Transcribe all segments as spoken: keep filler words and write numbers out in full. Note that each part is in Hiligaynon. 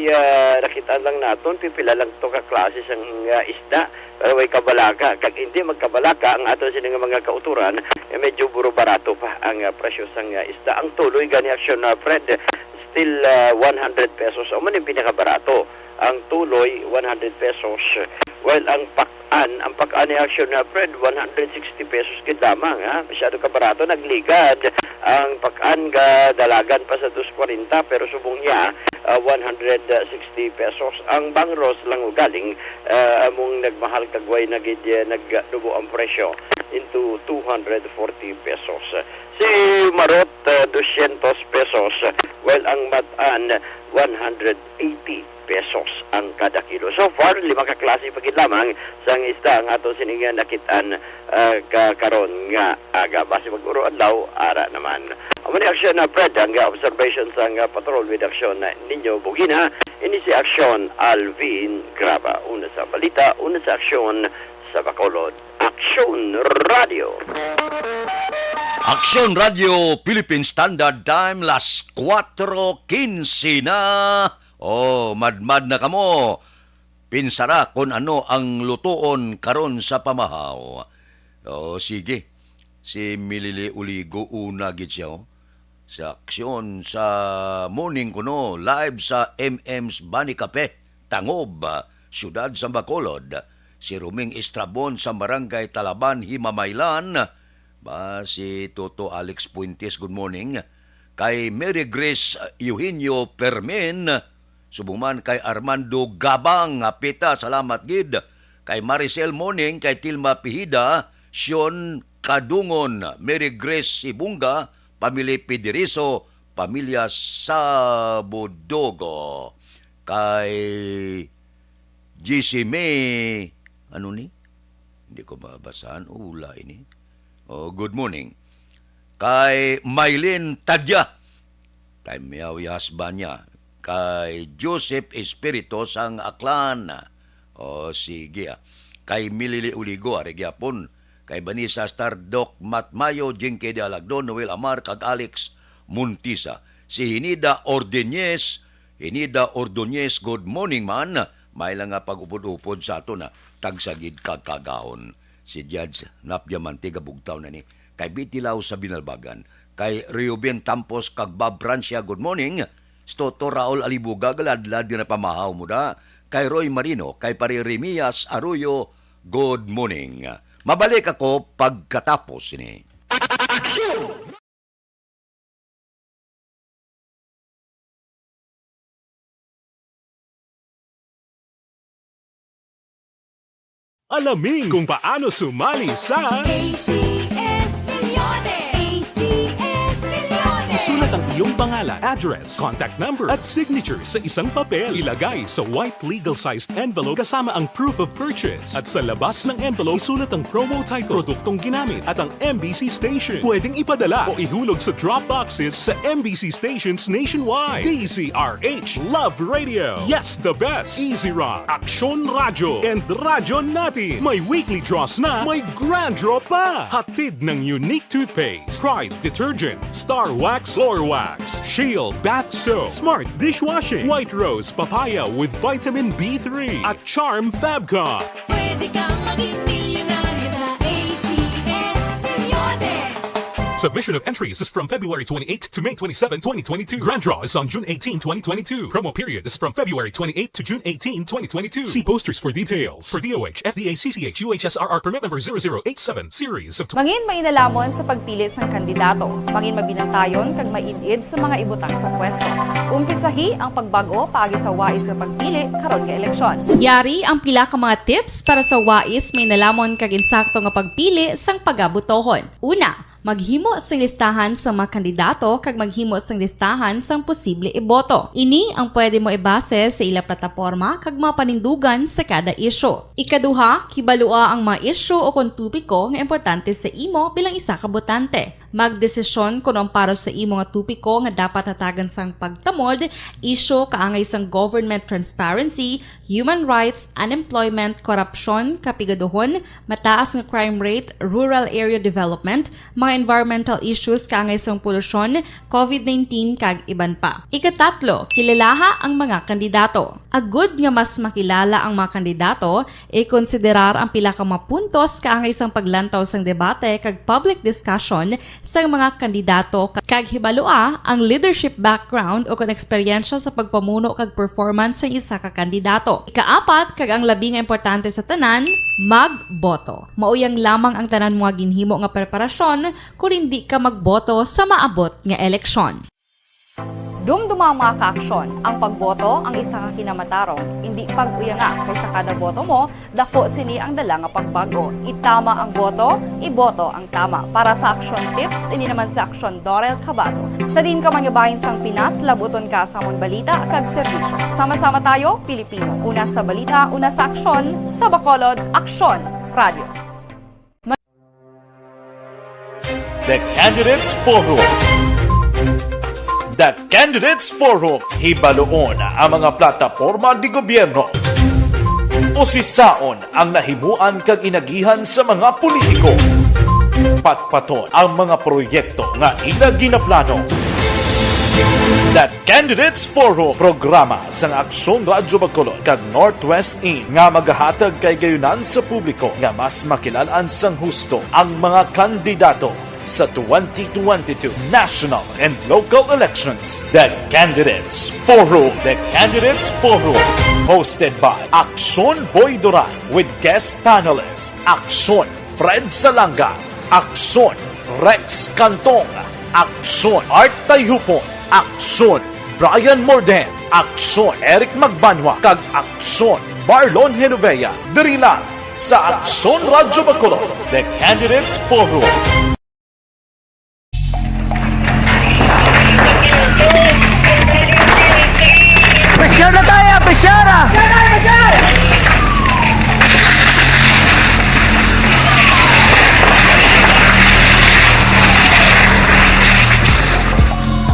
Ah, nakita lang naton, pipila lang to ka klase sang, ah, isda, pero way kabalaka. Kag hindi magkabalaka ang aton sini nga mga kautoran, eh, medyo buro barato pa ang, ah, presyo sang, ah, isda. Ang tuloy gani, Aksyon, ah, Fred, still, ah, one hundred pesos. Amo ni pinakabarato. Ang tuloy, one hundred pesos. While ang pak-an, ang pak-an ni Aksyon, ah, Fred, one hundred sixty pesos gid lamang, ha? Masyado ka barato, nagligad. Ang pak-an ga dalagan pa sa dos kwarenta, pero subong niya, ah, one hundred sixty pesos. Ang bangros lang ugaling, ah, among nagmahal kag way na gid, eh, nagdubo ang presyo into two hundred forty pesos. Si marot, ah, dosyentos pesos, while ang matan, one hundred eighty pesos ang kada kilo. So far, lima ka klase pa gid lamang sang isda ang aton sini nga nakit-an, ah, ka karon nga aga. Basi mag-uro adlaw, ara naman. Amo ni Aksyon, ah, Fred, ang, ah, observation sang, ah, patrol with Aksyon, ah, ninyo bugina. Ini si Aksyon Alvin Graba. Una sa balita, una sa aksyon sa Bacolod. Aksyon Radio. Aksyon Radio Philippine Standard Time, las kuwatro kinse na. Oh, madmad na kamo. Pinsara kon ano ang lutuon karon sa pamahaw. Oh, sige. Si Milili Uligo, una gid siya, oh. Sa aksyon sa morning kuno, live sa M M's Bani Cafe, Tangob, siyudad sa Bacolod. Si Roming Estrabon sa Barangay Talaban, Himamaylan. Ba, si Toto Alex Fuentes, good morning. Kay Mary Grace Eugenio Fermin, subong man kay Armando Gabang, hapita, salamat gid. Kay Maricel Moning, kay Tilma Pihida, Sion Kadungon, Mary Grace Sibunga, Pamili Pidiriso, Pamilya Sabodogo, kay G C May, ano ni? Hindi ko mabasahan. Ula ini. Oh, good morning. Kay Mylene Tadya. Kay Miyaw Yasbanya. Kay Joseph Espirito sang Aklan. Oh, sige, ah. Kay Milili Uligo, ari gyapon. Kay Vanessa Star, Doc Matmayo, Jinky de Alagdon, Noel Amar, kag Alex Montisa. Si Hinida Ordonez, Hinida Ordonez, good morning man. May lang nga pag-upod-upod sa aton, ah. Tagsagid kag kagahon. Si Judge Nap Diamante gabugtaw na ni. Kay Bitilaw sa Binalbagan. Kay Reuben Tampos kag Bob Francia, good morning. Si Toto Raul Alibuga, galadlad nga napamahaw mo da. Kay Roy Marino, kay Pare Remias Arroyo, good morning. Mabalik ako pagkatapos ni. Alamin kung paano sumali sa A C S Milyones. A C S Milyones. Isulat ang iyong pangalan, address, contact number, at signature sa isang papel. Ilagay sa white legal-sized envelope kasama ang proof of purchase. At sa labas ng envelope, isulat ang promo title, produktong ginamit, at ang M B C station. Pwedeng ipadala o ihulog sa drop boxes sa M B C stations nationwide. D Z R H Love Radio. Yes, the best. Easy Rock, Aksyon Radyo, and Radyo Natin. May weekly draws na, may grand draw pa. Hatid ng Unique Toothpaste, Pride Detergent, Star Wax Floor Wax, Shield Bath Soap, Smart Dishwashing, White Rose Papaya with Vitamin B three, at Charm Fabcon. Pwede kang maging milyonaryo sa A C S Milyones. Submission of entries is from February twenty-eighth to May twenty-seven, twenty twenty-two. Grand draw is on June eighteen, twenty twenty-two. Promo period is from February twenty-eighth to June eighteen, twenty twenty-two. See posters for details. For D O H, F D A, C C H, U H S R R permit number zero zero eight seven, series of Mangin mainalamon sa pagpili sang kandidato. Mangin mabinantayon kag maid-id sa mga ibutang sa pwesto. Umpisahi ang pagbag-o paagi sa wais nga pagpili karon nga eleksyon. Yari ang pila ka mga tips para sa wais mainalamon kag insakto nga pagpili sang pagabotohon. Una, maghimo sing listahan sang mga kandidato kag maghimo sing listahan sang posible iboto. Ini ang pwede mo ibase sa ila plataporma kag mga panindugan sa kada isyu. Ikaduha, kibalua ang mga isyu o kon topiko nga importante sa imo bilang isa ka botante. Magdesisyon kon ang para sa imo nga topiko nga dapat hatagan sang pagtamod, isyu kaangay sang government transparency, human rights, unemployment, korupsyon, kapigaduhon, mataas nga crime rate, rural area development, mga environmental issues kaangay sang polusyon, covid nineteen, kag iban pa. Ikatatlo, kilalaha ang mga kandidato. Agud nga mas makilala ang mga kandidato, ikonsiderar ang pila ka mga puntos kaangay sang paglantaw sang debate kag public discussion sang mga kandidato, kag hibalua ang leadership background o kon eksperyensya sa pagpamuno kag performance sang isa ka kandidato. Ikaapat, kag ang labi nga importante sa tanan, magboto. Mao yang lamang ang tanan mo nga ginhimo nga preparasyon kon indi ka magboto sa maabot nga eleksyon. Dumduma, mga kaaksyon, ang pagboto ang isa ka kinamatarong, indi pag-uyanga, kay sa kada boto mo, daku sini ang dala nga pagbag-o. Itama ang boto, iboto ang tama. Para sa Aksyon Tips, ini naman si Aksyon Dorel Cabato. Sa diin ka man nga bahin sang Pinas, labuton ka sa amon balita kag serbisyo. Sama-sama tayo, Pilipino. Una sa balita, una sa aksyon, sa Bacolod, Aksyon Radio. The Candidates Forum. The Candidates Forum, hibaluon ang mga plataporma de gobyerno. Usisaon ang nahimuan kag inagihan sa mga politiko. Patpaton ang mga proyekto nga ila ginaplano. The Candidates Forum, programa sang Aksyon Radyo Bacolod kag Northwest In nga magahatag kahigayunan sa publiko nga mas makilal-an sang husto ang mga kandidato sa twenty twenty-two national and local elections. The Candidates Forum. The Candidates Forum, hosted by Aksyon Boy Duran with guest panelist Aksyon Fred Salanga, Aksyon Rex Cantong, Aksyon Art Tayhupon, Aksyon Brian Morden, Aksyon Eric Magbanwa, kag Aksyon Marlon Genovea. Diri lang sa Aksyon Radyo Bacolod, The Candidates Forum. Pressure na tayo! Pressure na!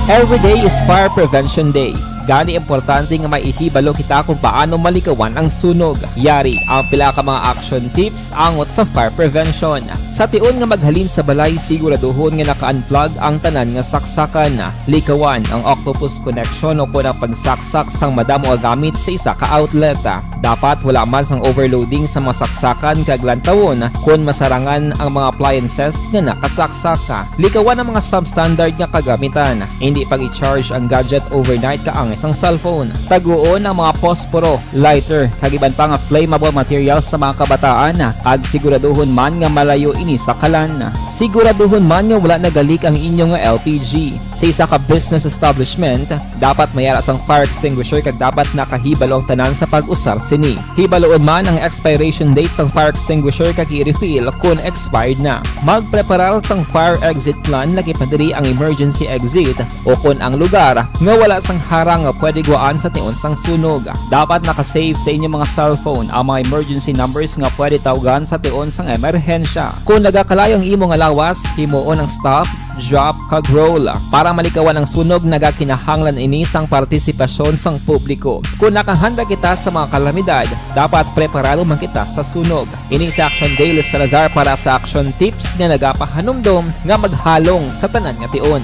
Every day is Fire Prevention Day. Gani, importante nga may ihibalo kita kung paano malikawan ang sunog. Yari ang pila ka mga action tips angot sa fire prevention. Sa tion nga maghalin sa balay, siguraduhon nga naka-unplug ang tanan nga saksakan. Likawan ang octopus connection o kon ang pagsaksak sang madamo nga gamit sa isa ka outlet. Dapat wala man sang overloading sa mga saksakan kag lantawon kon masarangan ang mga appliances nga nakasaksak. Likawan ang mga substandard nga kagamitan. Indi pag-i-charge ang gadget overnight kaangay sang cellphone. Taguon ang mga posporo, lighter, kag iban pa nga flammable materials sa mga kabataan, kag siguraduhon man nga malayo ini sa kalan. Siguraduhon man nga wala nagalik ang inyo nga L P G. Sa isa ka business establishment, dapat may ara sang fire extinguisher kag dapat nakahibalo ang tanan sa pag-usar sini. Hibaluon man ang expiration date sang fire extinguisher kag i-refill kon expired na. Magpreparar sang fire exit plan, lakip na diri ang emergency exit o kon ang lugar nga wala sang harang nga pwede gwaan sa tion sang sunog. Dapat naka-save sa inyo mga cellphone ang mga emergency numbers nga pwede tawgan sa tion sang emerhensya. Kon nagakalayo ang imo nga lawas, himuon ang stop, drop, kag roll. Para malikawan ang sunog, nagakinahanglan ini sang partisipasyon sang publiko. Kon nakahanda kita sa mga kalamidad, dapat preparado man kita sa sunog. Ini si Action Dale Salazar para sa Action Tips nga nagapahanumdom nga maghalong sa tanan nga tion.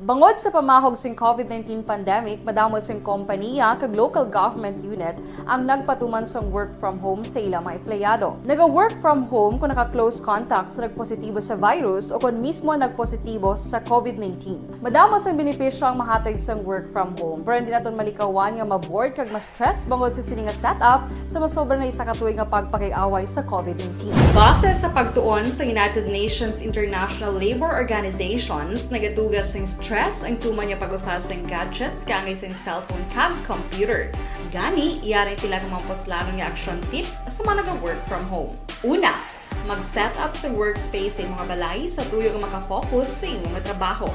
Bangod sa pamahog sing covid nineteen pandemic, madamo sing kompaniya kag local government unit ang nagpatuman sang work from home sa ila mga empleyado. Naga-work from home kon naka-close contact sa nagpositibo sa virus o kon mismo nagpositibo sa covid nineteen. Madamo sang benepisyo ang mahatag sang work from home, pero hindi naton malikawan nga ma-bored kag ma-stress bangod sa sini nga setup sa masobra na isa ka tuig nga pagpakig-away sa covid nineteen. Base sa pagtuon sa United Nations International Labour Organizations, nagatuga sing stress ang tuman nga pag-usa sing gadgets kaangay sing cellphone kag computer. Gani, yari ang pila ka mga puslanon nga action tips sa mga naga-work from home. Una, mag-set up sa workspace sa imong balay sa tuyo nga maka-focus sa imong trabaho.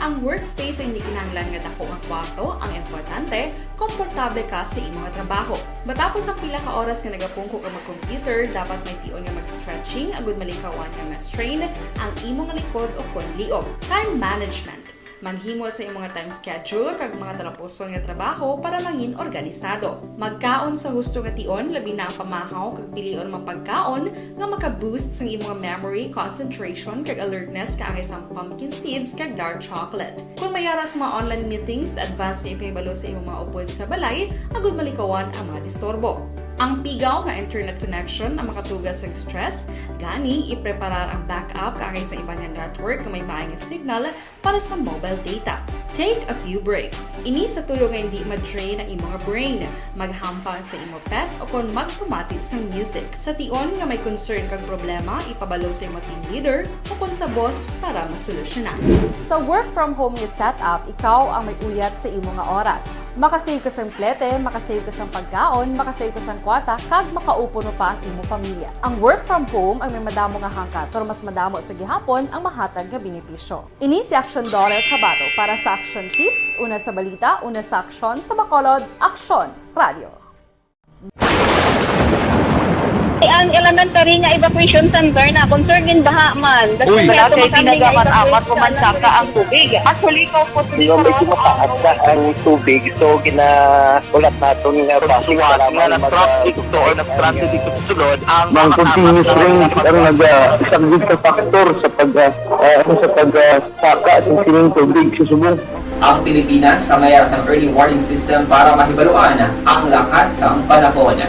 Ang workspace ay hindi kinahanglan nga dako nga kwarto, ang importante, komportable ka sa imo nga trabaho. Matapos ang pila ka oras nga nagapungko ka mag-computer, dapat may tion nga mag-stretching agud malikawan nga ma-strain ang imo nga likod o kon liog. Time management. Maghimo sa imo nga time schedule kag mga talapuson nga trabaho para mangin organisado. Magkaon sa husto nga tion, labi na ang pamahaw kag pilion mga pagkaon nga maka-boost sang imo nga memory, concentration, kag alertness kaangay sang pumpkin seeds kag dark chocolate. Kon may ara sa mga online meetings, advance nga ipahibalo sa imo mga upod sa balay agud malikawan ang mga disturbo. Ang pigaw nga internet connection ang makatuga sang stress, gani ipreparar ang backup kaangay sa iban nga network nga may maay nga signal para sa mobile data. Take a few breaks. Ini sa tuyo nga hindi ma-drain ang imo nga brain. Maghampang sa imo pet o kon magpamati sang music. Sa tion nga may concern kag problema, ipabalo sa imo team leader o kon sa boss para masolusyonan. Sa work from home nga setup, ikaw ang may uyat sa imo nga oras. Makasave ka sang plete, makasave ka sang pagkaon, makasave ka sang kwarta, kag makaupuno pa ang imo pamilya. Ang work from home ang may madamo nga hangkat, pero mas madamo sa gihapon ang mahatag nga benepisyo. Ini si Action Daughter Kabato para sa Action Tips, una sa balita, una sa aksyon, sa Bacolod, Aksyon Radio. Ang elementary nga evacuation center na concerned in baha man. Uy. Wala kay tinaga man amat o mansaka ang tubig. Actually, ikaw po, di ba, may tumataas na ang tubig, so ginahulat naton nga basi nga nag-traffic to or nag-transit dito sa sulod ang mga continuous rain ang nagasaglit sa factor sa pag, ah, ah, ano, sa pag, ah, saka sa sining tubig sa subong. Ang Pilipinas ang may sang early warning system para mahibaluan ang lakat sang panahon.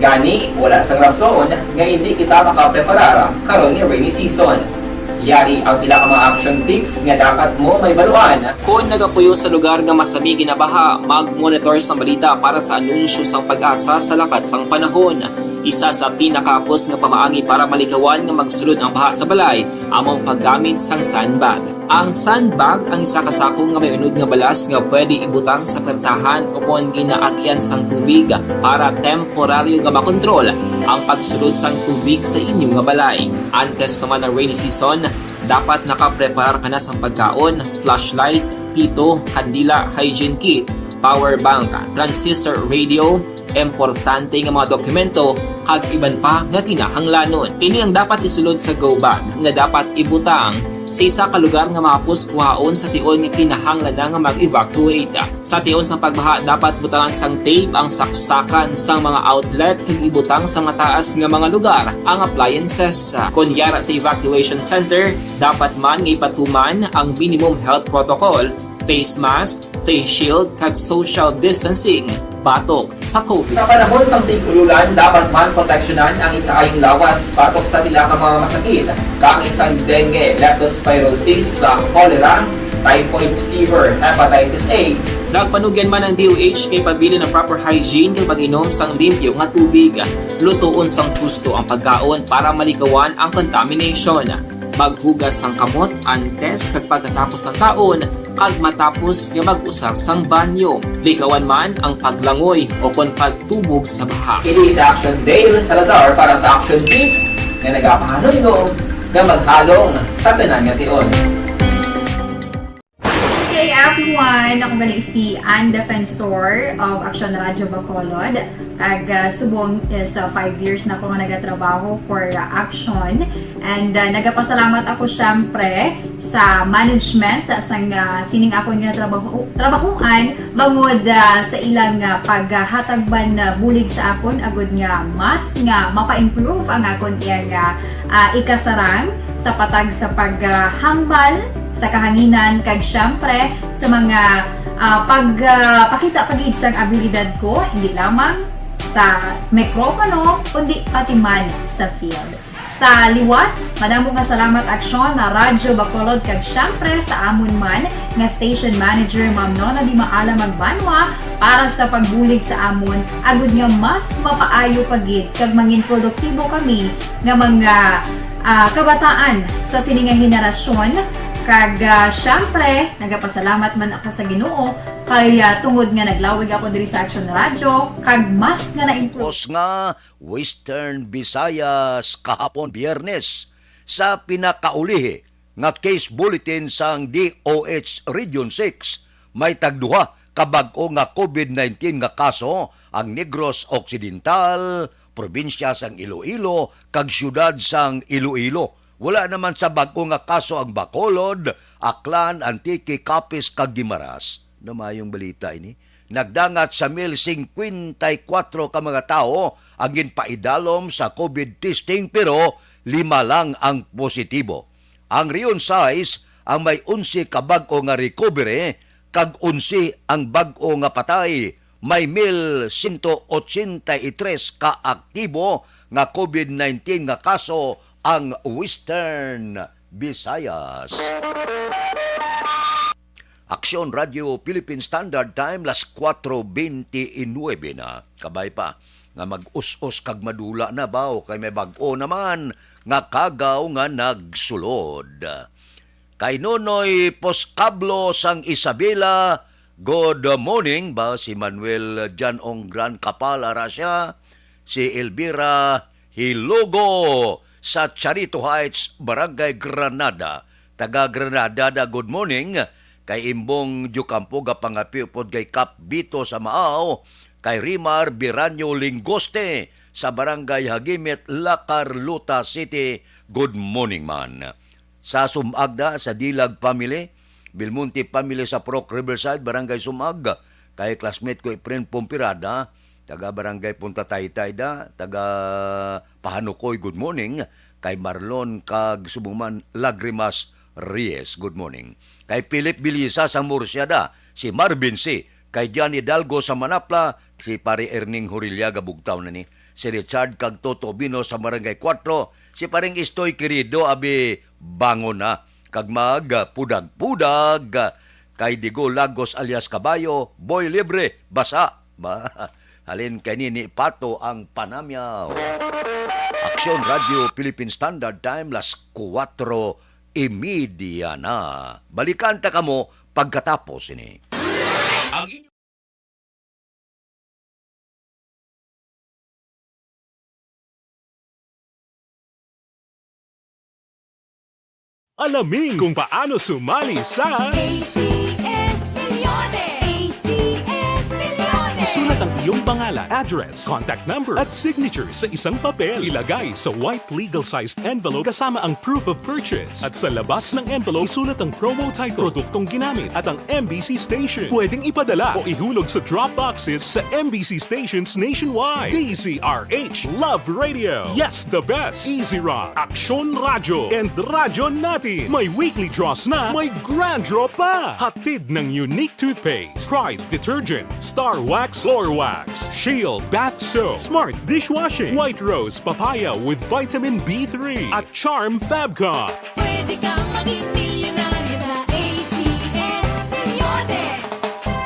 Gani, wala sang rason nga hindi kita makapreparar karon nga rainy season. Yari ang pila ka mga action tips nga dapat mo mahibaluan. Kon nagapuyo sa lugar nga masami ginabaha, mag-monitor sa balita para sa anunsyo sang PAGASA sa lakat sang panahon. Isa sa pinakahapos nga pamaagi para malikawan nga magsulod ang baha sa balay amo ang paggamit sang sandbag. Ang sandbag ang isa ka sako nga may unod nga balas nga pwede ibutang sa pertahan o kon ginaagian sang tubig para temporaryo nga makontrol ang pagsulod sang tubig sa inyo nga balay. Antes pa man ang rainy season, dapat nakapreparar ka na sang pagkaon, flashlight, pito, kandila, hygiene kit, power bank, transistor radio, importante nga mga dokumento, kag iban pa nga kinahanglanon. Ini ang dapat isulod sa go bag nga dapat ibutang sa isa ka lugar nga mahapos kuhaon sa tion nga kinahanglan na nga mag-evacuate. Sa tion sang pagbaha, dapat butangan sang tape ang saksakan sang mga outlet kag ibutang sa mataas nga mga lugar ang appliances. Kon yara sa evacuation center, dapat man nga ipatuman ang minimum health protocol, face mask, face shield, kag social distancing batok sa COVID. Sa panahon sang tig-ululan, dapat man proteksyonan ang ikaayong lawas batok sa pila ka mga masakit, kaangay sang dengue, leptospirosis, sa cholera, typhoid fever, hepatitis A. Nagpanugyan man ang D O H nga ipabilin ang proper hygiene kag pag-inom sang limpyo nga tubig. Lutoon sang husto ang pagkaon para malikawan ang contamination. Maghugas sang kamot antes kag pagkatapos sang kaon, kag matapos nga mag-usar sang banyo. Likawan man ang paglangoy o kon pagtubog sa baha. Ini si Action Dale Salazar para sa Action Tips nga nagapahanumdom nga maghalong sa tanan nga tion. Good day, everyone! Ako gali si Ann Defensor of Action Radio Bacolod. Kag, ah, subong is, ah, five years na ako nga nagatrabaho for, ah, Action. And, ah, nagapasalamat ako, syempre, sa management, ah, sang, ah, sining akon nga trabaho, trabahuan, bangod, ah, sa ilang, ah, paghatag man, ah, bulig sa akon, agud nga mas nga mapa-improve ang akon iyang, ah, ah, ikasarang sa patag sa paghambal sa kahanginan, kag syempre sa mga, ah, pag, ah, pakita pa gid sang abilidad ko, hindi lamang sa mikropono, kundi pati man sa field. Sa liwat, madamo nga salamat, Aksyon, na Radyo Bacolod, kag syempre sa amon man nga station manager, Ma'am Nona Di Maala Magbanwa, para sa pagbulig sa amon, agud nga mas mapaayo pa gid kag mangin produktibo kami nga mga, ah, kabataan sa sini nga henerasyon. Kag, ah, syempre, nagapasalamat man ako sa Ginoo kay, ah, tungod nga naglawig ako diri sa Action Radio, kag mas nga na-improve. Tapos nga Western Visayas kahapon, Biyernes, sa pinakaulihi nga case bulletin sang D O H Region six, may tagduha ka bag-o nga COVID nineteen nga kaso ang Negros Occidental, probinsya sang Iloilo, kag siyudad sang Iloilo. Wala naman sa bag-o nga kaso ang Bacolod, Aklan, Antique, Capiz, kag Guimaras. Namayong balita ini. Nagdangat sa mil singkwenta y kuwatro ka mga tawo ang ginpaidalom sa COVID testing, pero lima lang ang positibo. Ang Region sais ang may onse ka bag-o nga recovery, kag onse ang bag-o nga patay. May mil sento ochenta y tres ka aktibo nga COVID nineteen nga kaso ang Western Visayas. Aksyon Radio Philippine Standard Time, las kuwatro bente y nuebe na. Kabay pa nga mag-us-os kag madula na ba, o kay may bag-o naman nga kagaw nga nagsulod. Kay Nonoy Poscablo sang Isabela, good morning ba. Si Manuel Jan Ong Gran Kapal, ara siya. Si Elvira Hilogo sa Charito Heights, Barangay Granada. Taga Granada da, good morning. Kay Imbong Diocampo, gapangapi upod kay Kap Bito sa Maaw. Kay Rimar Biranyo Lingoste sa Barangay Hagimit, La Carlota City, good morning man. Sa Sumag da, sa Dilag family, Belmonte family sa Purok Riverside, Barangay Sumag, kay classmate ko Efren Pompirada, taga Barangay Punta Taytay da, taga Pahanukoy, good morning. Kay Marlon kag subong man Lagrimas Reyes, good morning. Kay Philip Bilisa sang Murcia da, si Marvin C, kay John Hidalgo sa Manapla, si Pare Erning Horillaga, bugtaw na ni. Si Richard kag Toto Bino sa Barangay Cuatro, si Paring Istoy Querido, abi, bangon na kag magpudag-pudag. Kay Digo Lagos alias Kabayo, Boy Libre, basa ba. Halin kay Nini Pato ang panamyaw. Aksyon Radio Philippine Standard Time, las kuwatro y media na. Balikan ta kamo pagkatapos ini. Ang inyo Alamin kung paano sumali sa A C S Milyones! A C S Milyones! Isulat ang iyong pangalan, address, contact number, at signature sa isang papel. Ilagay sa white legal-sized envelope kasama ang proof of purchase. At sa labas ng envelope, isulat ang promo title, produktong ginamit, at ang M B C station. Pwedeng ipadala o ihulog sa drop boxes sa M B C stations nationwide. D Z R H Love Radio. Yes, the best. Easy Rock, Aksyon Radyo, and Radyo Natin. May weekly draws na, may grand draw pa. Hatid ng Unique Toothpaste, Pride Detergent, Star Wax Floor Wax, Shield Bath Soap, Smart Dishwashing, White Rose Papaya with Vitamin B three, at Charm Fabcon. Pwede kang maging milyonaryo sa A C S Milyones.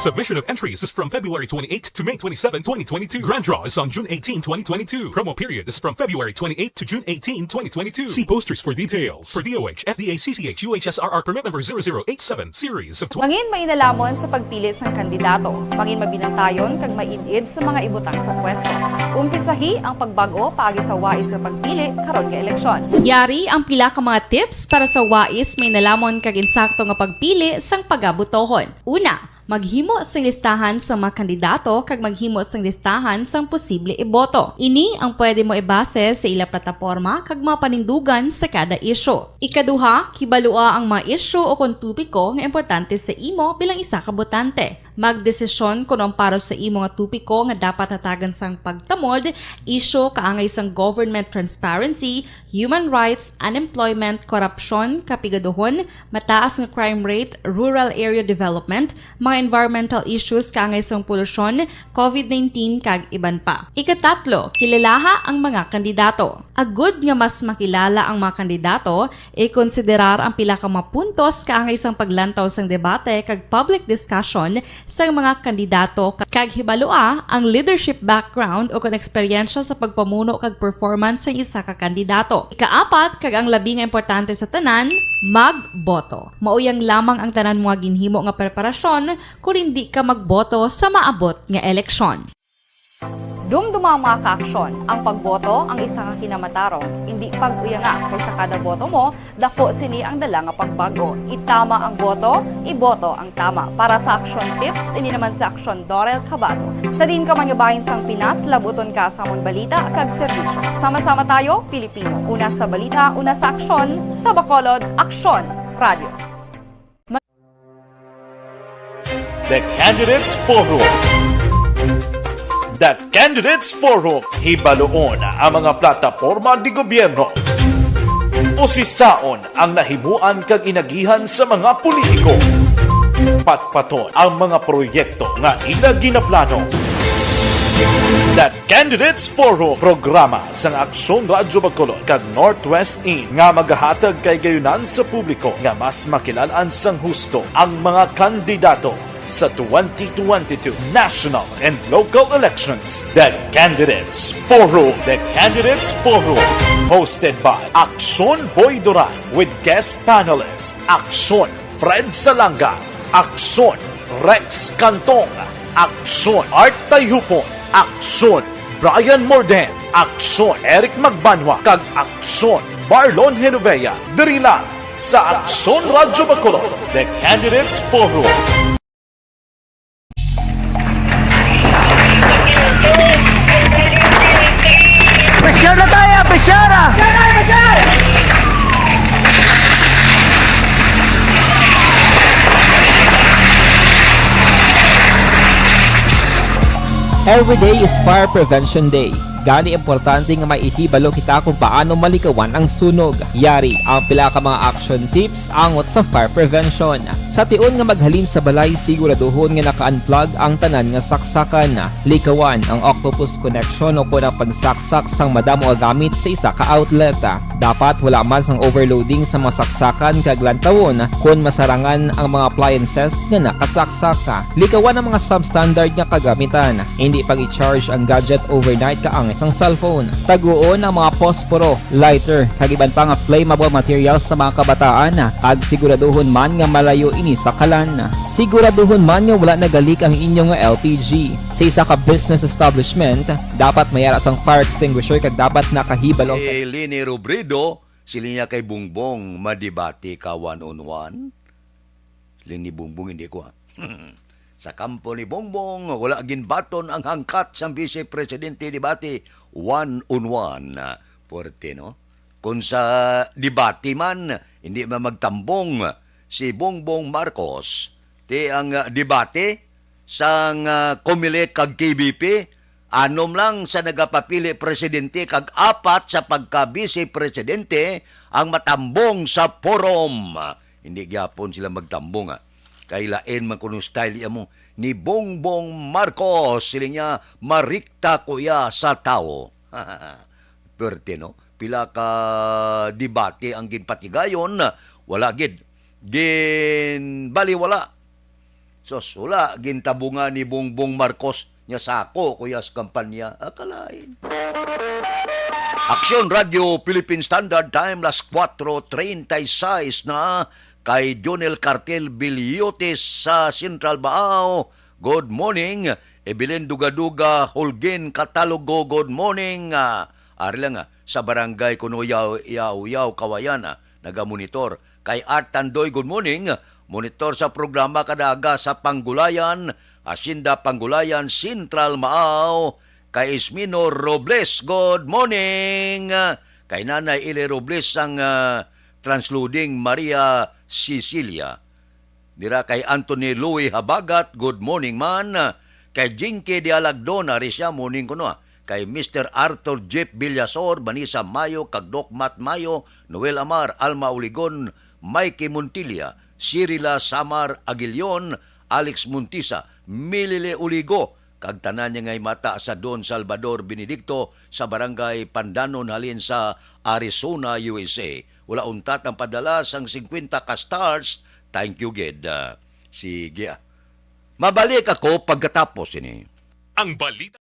Submission of entries is from February twenty-eighth to May twenty-seven, twenty twenty-two. Grand draw is on June eighteen, twenty twenty-two. Promo period is from February twenty-eighth to June eighteen, twenty twenty-two. See posters for details. For D O H, F D A, C C H, U H S R R permit number zero zero eight seven, series of twenty. Mangin mainalamon sa pagpili sang kandidato. Mangin mabinantayon kag maid-id sa mga ibutang sa pwesto. Umpisahi ang pagbag-o paagi sa wais nga pagpili karon nga eleksyon. Yari ang pila ka mga tips para sa wais mainalamon kag insakto nga pagpili sang pagabotohon. Una, maghimo sing listahan sang mga kandidato kag maghimo sing listahan sang posible iboto. Ini ang pwede mo ibase sa ila plataporma kag mga panindugan sa kada isyu. Ikaduha, kibalua ang mga isyu o kon topiko nga importante sa imo bilang isa ka botante. Magdesisyon kon ang para sa imo nga topiko nga dapat hatagan sang pagtamod, isyu kaangay sang government transparency, human rights, unemployment, korupsyon, kapigaduhon, mataas nga crime rate, rural area development, mga environmental issues kaangay sang polusyon, COVID nineteen, kag iban pa. Ikatatlo, kilalaha ang mga kandidato. Agud nga mas makilala ang mga kandidato, ikonsiderar ang pila ka mga puntos kaangay sang paglantaw sang debate kag public discussion sang mga kandidato, kag hibalua ang leadership background o kon eksperyensya sa pagpamuno kag performance sang isa ka kandidato. Ikaapat, kag ang labi nga importante sa tanan, magboto. Mauyang lamang ang tanan mo nga ginhimo nga preparasyon kon indi ka magboto sa maabot nga eleksyon. Dumduma, mga ka-aksyon, ang pagboto ang isa ka kinamatarong. Indi pag-uyanga, kay sa kada boto mo, daku sini ang dala nga pagbago. Itama ang boto, iboto ang tama. Para sa Aksyon Tips, ini naman si Aksyon Dorel Cabato. Sa diin ka man nga bahin sang Pinas, labuton ka sa amon balita kag serbisyo. Sama-sama tayo, Pilipino. Una sa balita, una sa aksyon, sa Bacolod, Aksyon Radio. The Candidates Forum. The Candidates Forum. Hibaluon ang mga plataporma di gobyerno. Usisaon ang nahimuan kag inagihan sa mga politiko. Patpaton ang mga proyekto nga ila ginaplano. The Candidates Forum, programa sang Aksyon Radyo Bacolod kag Northwest In, nga magahatag kay gayunan sa publiko nga mas makilal-an sang husto ang mga kandidato sa twenty twenty-two national and local elections. The Candidates Forum. The Candidates Forum, hosted by Aksyon Boy Duran with guest panelist Aksyon Fred Salanga, Aksyon Rex Cantong, Aksyon Art Tayhupon, Aksyon Brian Morden, Aksyon Eric Magbanwa, kag Aksyon Marlon Genovea. Diri lang sa Aksyon Radyo Bacolod, The Candidates Forum. Pressure na tayo! Pressure na! Every day is Fire Prevention Day. Gani, importante nga may ihibalo kita kung paano malikawan ang sunog. Yari ang pila ka mga action tips angot sa fire prevention. Sa tion nga maghalin sa balay, siguraduhon nga naka-unplug ang tanan nga saksakan. Likawan ang octopus connection o kon ang pagsaksak sang madamo nga gamit sa isa ka outlet. Dapat wala man sang overloading sa mga saksakan kag lantawon kon masarangan ang mga appliances nga nakasaksak. Likawan ang mga substandard nga kagamitan. Indi pag-i-charge ang gadget overnight kaangay sang cellphone. Taguon ang mga posporo, lighter, kag iban pa nga flammable materials sa mga kabataan, kag siguraduhon man nga malayo ini sa kalan. Siguraduhon man nga wala nagalik ang inyo nga L P G. Sa isa ka business establishment, dapat may ara sang fire extinguisher kag dapat nakahibalo ang Leni Robredo, siling niya kay Bongbong, "Madebate ka one on one?" Siling ni Bongbong, "Hindi ko, ha." Sa kampo ni Bongbong, wala ginbaton ang hangkat sang Vice Presidente debate one on one. Puwerte, no? Kung sa debate man, hindi man magtambong si Bongbong Marcos. Ti ang, ah, debate sang, ah, Comelec kag K B P, anom lang sa nagapapili presidente kag apat sa pagka-vice presidente ang matambong sa forum. Hindi gyapon sila magtambong, ah. Kay lain man kuno style iya mo ni Bongbong Marcos, siling niya, "Marikta ko iya sa tawo." Perte, no? Pila ka debate ang ginpatigayon, wala gid. Ginbaliwala. Sus, wala gintabungan ni Bongbong Marcos nga sako kuya sa kampanya. Ah, kalain. Aksyon Radio Philippine Standard Time, las cuatro treinta y seis na. Kay Jonel Cartel Biliotes sa Central Baao, good morning. Evelyn Dugaduga, Holguin Catalogo, good morning. Ah, ari lang, ah, sa barangay kuno Yaw-, Yaw-, Yaw, Kawayan, ah, nagamonitor. Kay Art Tandoy, good morning. Monitor sa programa kada aga sa Panggulayan, Hacienda Panggulayan, Central Maao. Kay Ismino Robles, good morning. Kay Nanay Ile Robles sang, ah, Transloading Maria Cecilia. Dira kay Anthony Louis Habagat, good morning man. Kay Jinky Dialagdon, ari siya, morning kuno, ah. Kay Mister Arthur Jeff Villasor, Vanessa Mayo, kag Doc Matt Mayo, Noel Amar, Alma Uligon, Mikey Montilla, Cirila Samar Aguilion, Alex Montisa, Milile Uligo, kag tanan niya nga himata sa Don Salvador Benedicto sa Barangay Pandanon halin sa Arizona, U S A. Wala untat ang padala sang singkwenta ka stars. Thank you gid. Ah, sige, ah. Mabalik ako pagkatapos ini. Ang balita.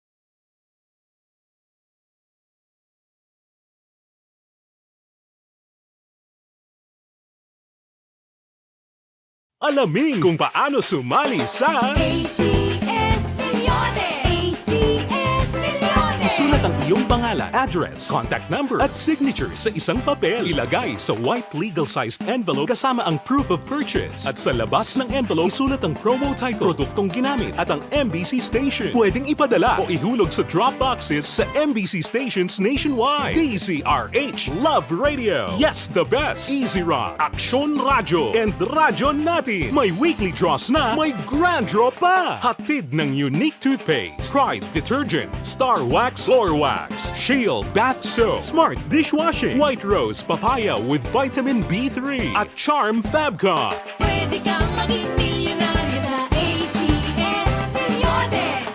Alamin kung paano sumali sa A C S Millones! A C S Millones! Sulat ang iyong pangalan, address, contact number, at signature sa isang papel. Ilagay sa white legal-sized envelope kasama ang proof of purchase. At sa labas ng envelope, isulat ang promo title, produktong ginamit, at ang M B C station. Pwedeng ipadala o ihulog sa drop boxes sa M B C stations nationwide. D Z R H Love Radio. Yes, the best. Easy Rock, Aksyon Radyo, and Radyo Natin. May weekly draws na, may grand draw pa. Hatid ng Unique Toothpaste, Pride Detergent, Star Wax, Floor Wax, Shield Bath Soap, Smart Dishwashing, White Rose Papaya with Vitamin B three, at Charm Fabcon. Pwede kang maging milyonaryo sa A C S Milyones.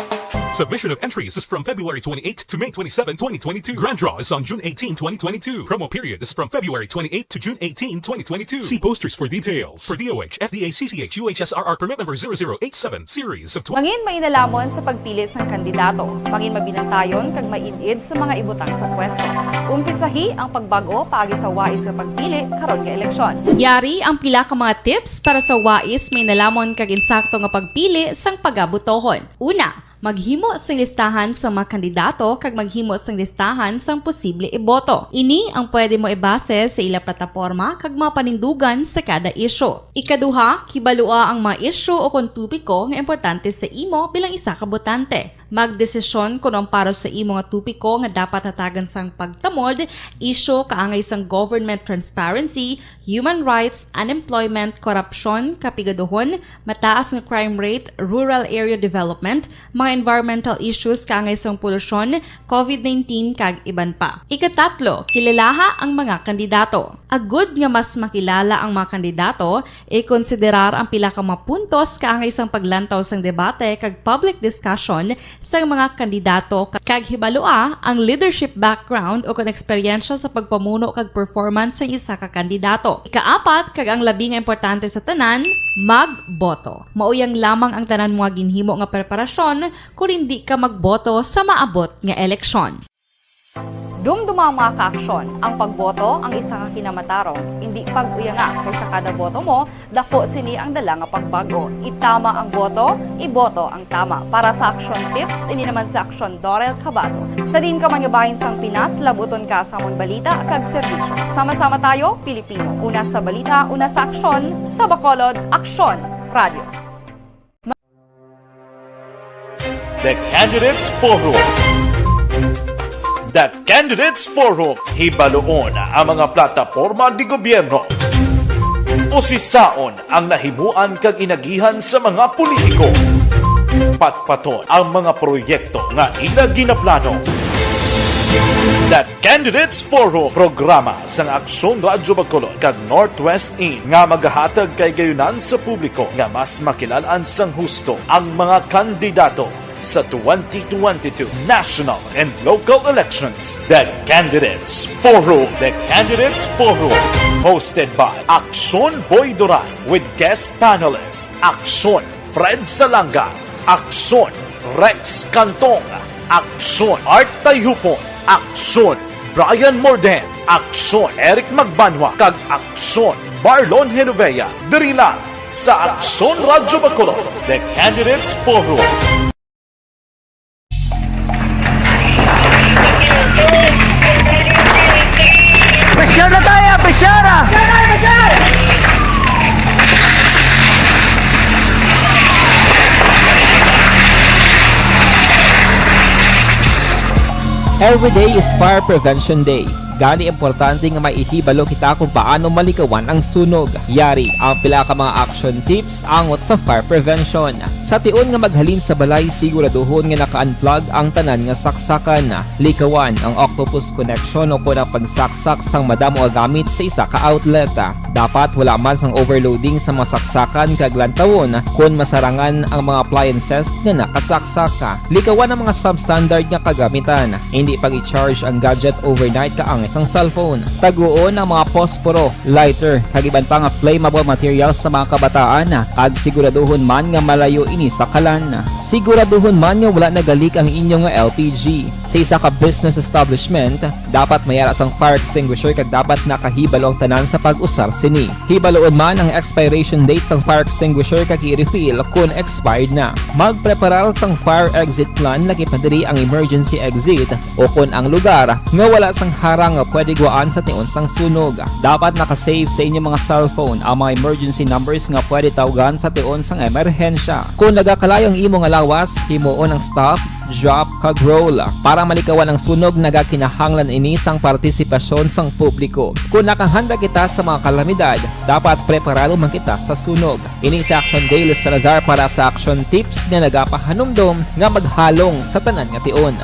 Submission of entries is from February twenty-eighth to May twenty-seven, twenty twenty-two. Grand draw is on June eighteen, twenty twenty-two. Promo period is from February twenty-eighth to June eighteen, twenty twenty-two. See posters for details. For D O H, F D A C C H U H S R R permit number zero zero eight seven, series of twenty. Mangin mainalhamon sa pagpili sang kandidato. Mangin mabinantayon kag maid-id sa mga ibutang sa pwesto. Umpisahi ang pagbag-o paagi sa wais nga pagpili karon nga eleksyon. Yari ang pila ka mga tips para sa wais, mainalhamon kag insakto nga pagpili sang pagabotohon. Una, maghimo sing listahan sa mga kandidato kag maghimo sing listahan sang posible iboto. Ini ang pwede mo ibase sa ila plataporma kag mga panindugan sa kada isyu. Ikaduha, kibalua ang mga isyu o kon topiko nga importante sa imo bilang isa ka botante. Magdesisyon kon ang para sa imo nga topiko nga dapat hatagan sang pagtamod, isyu kaangay sang government transparency, human rights, unemployment, korupsyon, kapigaduhon, mataas nga crime rate, rural area development, mga environmental issues kaangay sang polusyon, covid nineteen, kag iban pa. Ikatatlo, kilalaha ang mga kandidato. Agud nga mas makilala ang mga kandidato, ikonsiderar ang pila ka mga puntos kaangay sang paglantaw sang debate kag public discussion sang mga kandidato, kag hibalua ang leadership background o kon eksperyensya sa pagpamuno kag performance sang isa ka kandidato. Ikaapat, kag ang labi nga importante sa tanan, magboto. Mauyang lamang ang tanan mo nga ginhimo nga preparasyon kon indi ka magboto sa maabot nga eleksyon. Dumduma ang mga kaaksyon. Ang pagboto ang isa ka kinamatarong, indi pag-uyanga, kay sa kada boto mo, dako sini ang dala nga pagbago. Itama ang boto, iboto ang tama. Para sa Aksyon Tips, ini naman si Aksyon Dorel Cabato. Sa diin ka man nga bahin sang Pinas, labuton ka sa amon balita kag serbisyo. Sama-sama tayo, Pilipino. Una sa balita, una sa aksyon, sa Bacolod, Aksyon Radio. The Candidates Forum. The Candidates Forum, hibaluon ang mga plataporma di gobyerno. Usisaon ang nahimuan kag inagihan sa mga politiko. Patpaton ang mga proyekto nga ila ginaplano. The Candidates Forum, programa sang Aksyon Radyo Bacolod kag Northwest In nga magahatag kahigayonan sa publiko nga mas makilalan sang husto ang mga kandidato sa twenty twenty-two national and local elections. The Candidates Forum. The Candidates Forum, hosted by Aksyon Boy Duran with guest panelist Aksyon Fred Salanga, Aksyon Rex Cantong, Aksyon Art Tayhupon, Aksyon Brian Morden, Aksyon Eric Magbanwa, kag Aksyon Marlon Genovea. Diri lang sa Aksyon Radyo Bacolod, The Candidates Forum. Pressure na tayo, pressure! Every day is Fire Prevention Day. Gani, importante nga maihibalo kita kung paano malikawan ang sunog. Yari ang pila ka mga action tips angot sa fire prevention. Sa tion nga maghalin sa balay, siguraduhon nga naka-unplug ang tanan nga saksakan. Likawan ang octopus connection o kon ang pagsaksak sang madamo nga gamit sa isa ka outlet. Dapat wala man sang overloading sa mga saksakan kag lantawon kon masarangan ang mga appliances nga nakasaksak. Likawan ang mga substandard nga kagamitan. Hindi pag-i-charge ang gadget overnight kaang Isang cellphone. Taguon ang mga posporo, lighter, kag iban pa nga flammable materials sa mga kabataan, kag siguraduhon man nga malayo ini sa kalan. Siguraduhon man nga wala nagalik ang inyo nga L P G. Sa isa ka business establishment, dapat may ara sang fire extinguisher kag dapat nakahibalo ang tanan sa pag-usar sini. Hibaluon man ang expiration date sang fire extinguisher kag i-refill kon expired na. Magpreparar sang fire exit plan, labi pa diri ang emergency exit, o kon ang lugar nga wala sang harang nga pwede guwaan sa tion sang sunog. Dapat naka-save sa inyo mga cellphone ang mga emergency numbers nga pwede tawgan sa tion sang emerhensya. Kon nagakalayo ang imo nga lawas, himuon ang stop, drop, kag roll. Para malikawan ang sunog, nagakinahanglan ini sang partisipasyon sang publiko. Kon nakahanda kita sa mga kalamidad, dapat preparado man kita sa sunog. Ini si Action Dale Salazar para sa Action Tips nga nagapahanumdom nga maghalong sa tanan nga tion.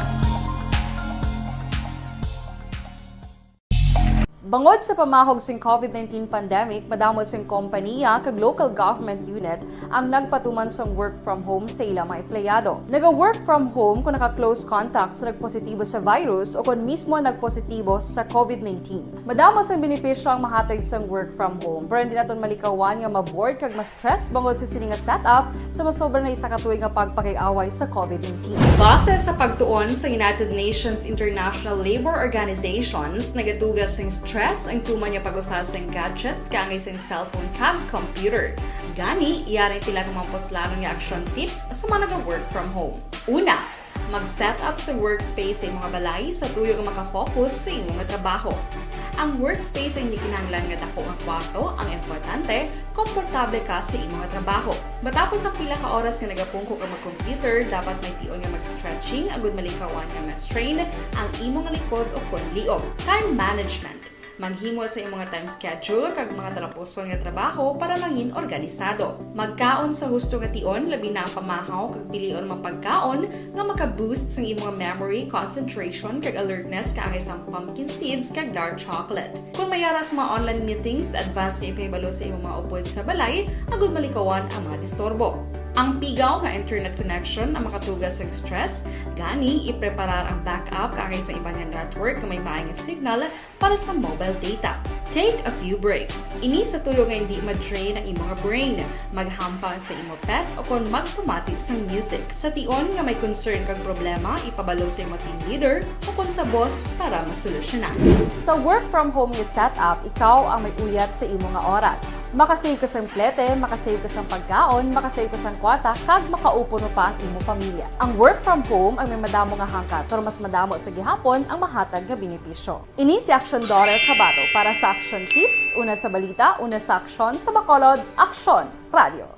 Bangod sa pamahog sing covid nineteen pandemic, madamo sing kompaniya kag local government unit ang nagpatuman sang work from home sa ila mga empleyado. Naga-work from home kung naka-close contact sa nagpositibo sa virus o kon mismo nagpositibo sa covid nineteen. Madamo sang benepisyo ang mahatag sang work from home, pero hindi naton malikawan nga ma-bored kag ma-stress bangod sa sini nga setup sa masobra na isa ka tuig nga pagpakig-away sa covid nineteen. Base sa pagtuon sa United Nations International Labour Organizations, nagatuga sing stress ang tuman nga pag-usa sing gadgets kaangay sing cellphone kag computer. Gani, yari ang pila ka mga puslanon nga action tips sa mga naga-work from home. Una, mag-set up sa workspace sa imo nga balay sa tuyo nga makafocus sa imo nga trabaho. Ang workspace ay hindi kinahanglan nga dako nga kwarto, ang importante, komportable ka sa imo nga trabaho. Matapos ang pila ka oras nga nagapungko ka mag-computer, dapat may tion nga mag-stretching agud malikawan nga ma-strain ang imo nga likod o kon liog. Time management. Maghimo sa imo nga time schedule kag mga talapuson nga trabaho para mangin organisado. Magkaon sa husto nga tion, labi na ang pamahaw kag pilion mga pagkaon nga maka-boost sang imo nga memory, concentration, kag alertness kaangay sang pumpkin seeds kag dark chocolate. Kon may ara sa mga online meetings, advance nga ipahibalo sa imo mga upod sa balay agud malikawan ang mga disturbo. Ang pigaw nga internet connection ang makatuga sa stress, gani ipreparar ang backup kaangay sa iban nga network nga may maay nga signal para sa mobile data. Take a few breaks. Ini sa tuyo nga hindi ma-drain ang imo nga brain. Maghampang sa imo pet o kon magpamati sang music. Sa tion nga may concern kag problema, ipabalo sa imo team leader o kon sa boss para masolusyonan. Sa work from home nga setup, ikaw ang may uyat sa imo nga oras. Makasave ka sang plete, makasave ka sang pagkaon, makasave ka sang kwarta, kag makaupo pa ang imo pamilya. Ang work from home ang may madamo nga hangkat, pero mas madamo sa gihapon ang mahatag nga benepisyo. Ini si Action Daughter Kabato para sa Action Tips, una sa balita, una sa aksyon, sa Bacolod, Aksyon Radio.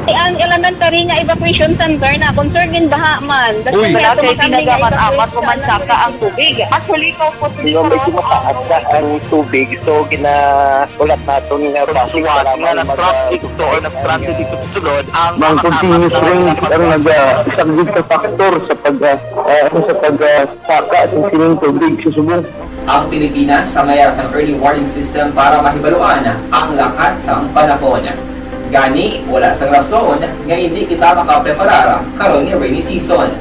Ang elementary nga evacuation center na concern in baha man. Uy. Wala kay ginagamat-amat, kumansaka ang tubig. Actually, ikaw po, medyo mataas na ang tubig, so ginaulat naton nga traffic nga mag-, nag-traffic to or nag-traffic dito sa sulod ang mga continuous rains ang nag-, ah, isang big factor sa pag, ah, ah, sa pag, ah, saka sa sining tubig sa subong. Ang Pilipinas sa may sang early warning system para mahibaluan ang lakat sang panahon. Gani, wala sang rason nga hindi kita makapreparar karon nga rainy season.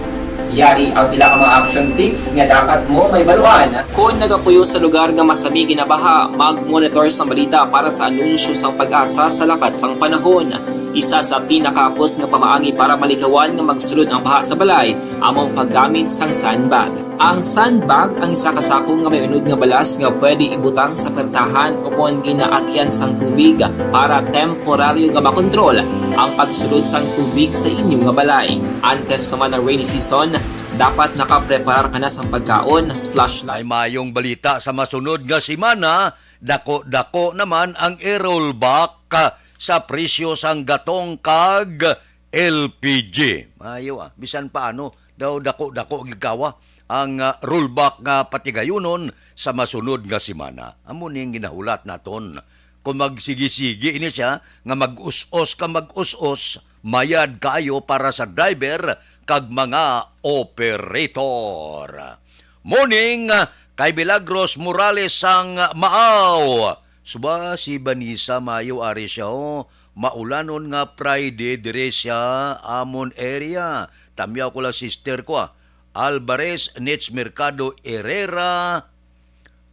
Yari ang pila ka mga action tips nga dapat mo mahibaluan. Kon nagapuyo sa lugar nga masami ginabaha, mag-monitor sang balita para sa anunsyo sang PAGASA sa lakat sang panahon. Isa sa pinakahapos nga pamaagi para malikawan nga magsulod ang baha sa balay amo ang paggamit sang sandbag. Ang sandbag ang isa ka sako nga may unod nga balas nga pwede ibutang sa pertahan o kon ginaagyan sang tubig para temporaryo nga makontrol ang pagsulod sang tubig sa inyo nga balay. Antes pa man ang rainy season, dapat nakapreparar ka na sang pagkaon, flashlight. May mayong balita sa masunod nga semana, dako-dako naman ang i-rollback sa presyo sang gatong kag L P G. Maayo, ah, bisan paano daw dako-dako gid kawa ang, ah, rollback nga patigayunon sa masunod nga semana. Amo ning ginahulat naton. Kung magsigi-sigi ini siya nga mag-us-os ka mag-us-os, mayad kaayo para sa driver kag mga operator. Morning, kay Milagros Morales sang Maaw. Suba si Vanessa, maayo ari siya, oh. Maulanon nga Friday dire siya amon area. Tamyaw ko lang, sister ko, ah. Alvarez, Nitz Mercado Herrera,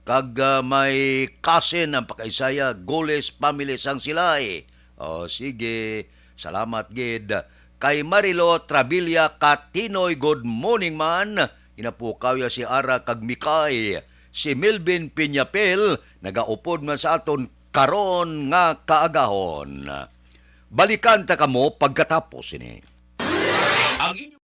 kag, ah, may cousin ang pakaisaya, Goles family sang Silay. O, sige. Salamat gid. Kay Marilo Travilla Katinoy, good morning man. Inapukaw ya si Ara kag Mikay. Si Melvin Piñapel, nagaupod man sa aton karon nga kaagahon. Balikan ta kamo pagkatapos ini. Ang inyo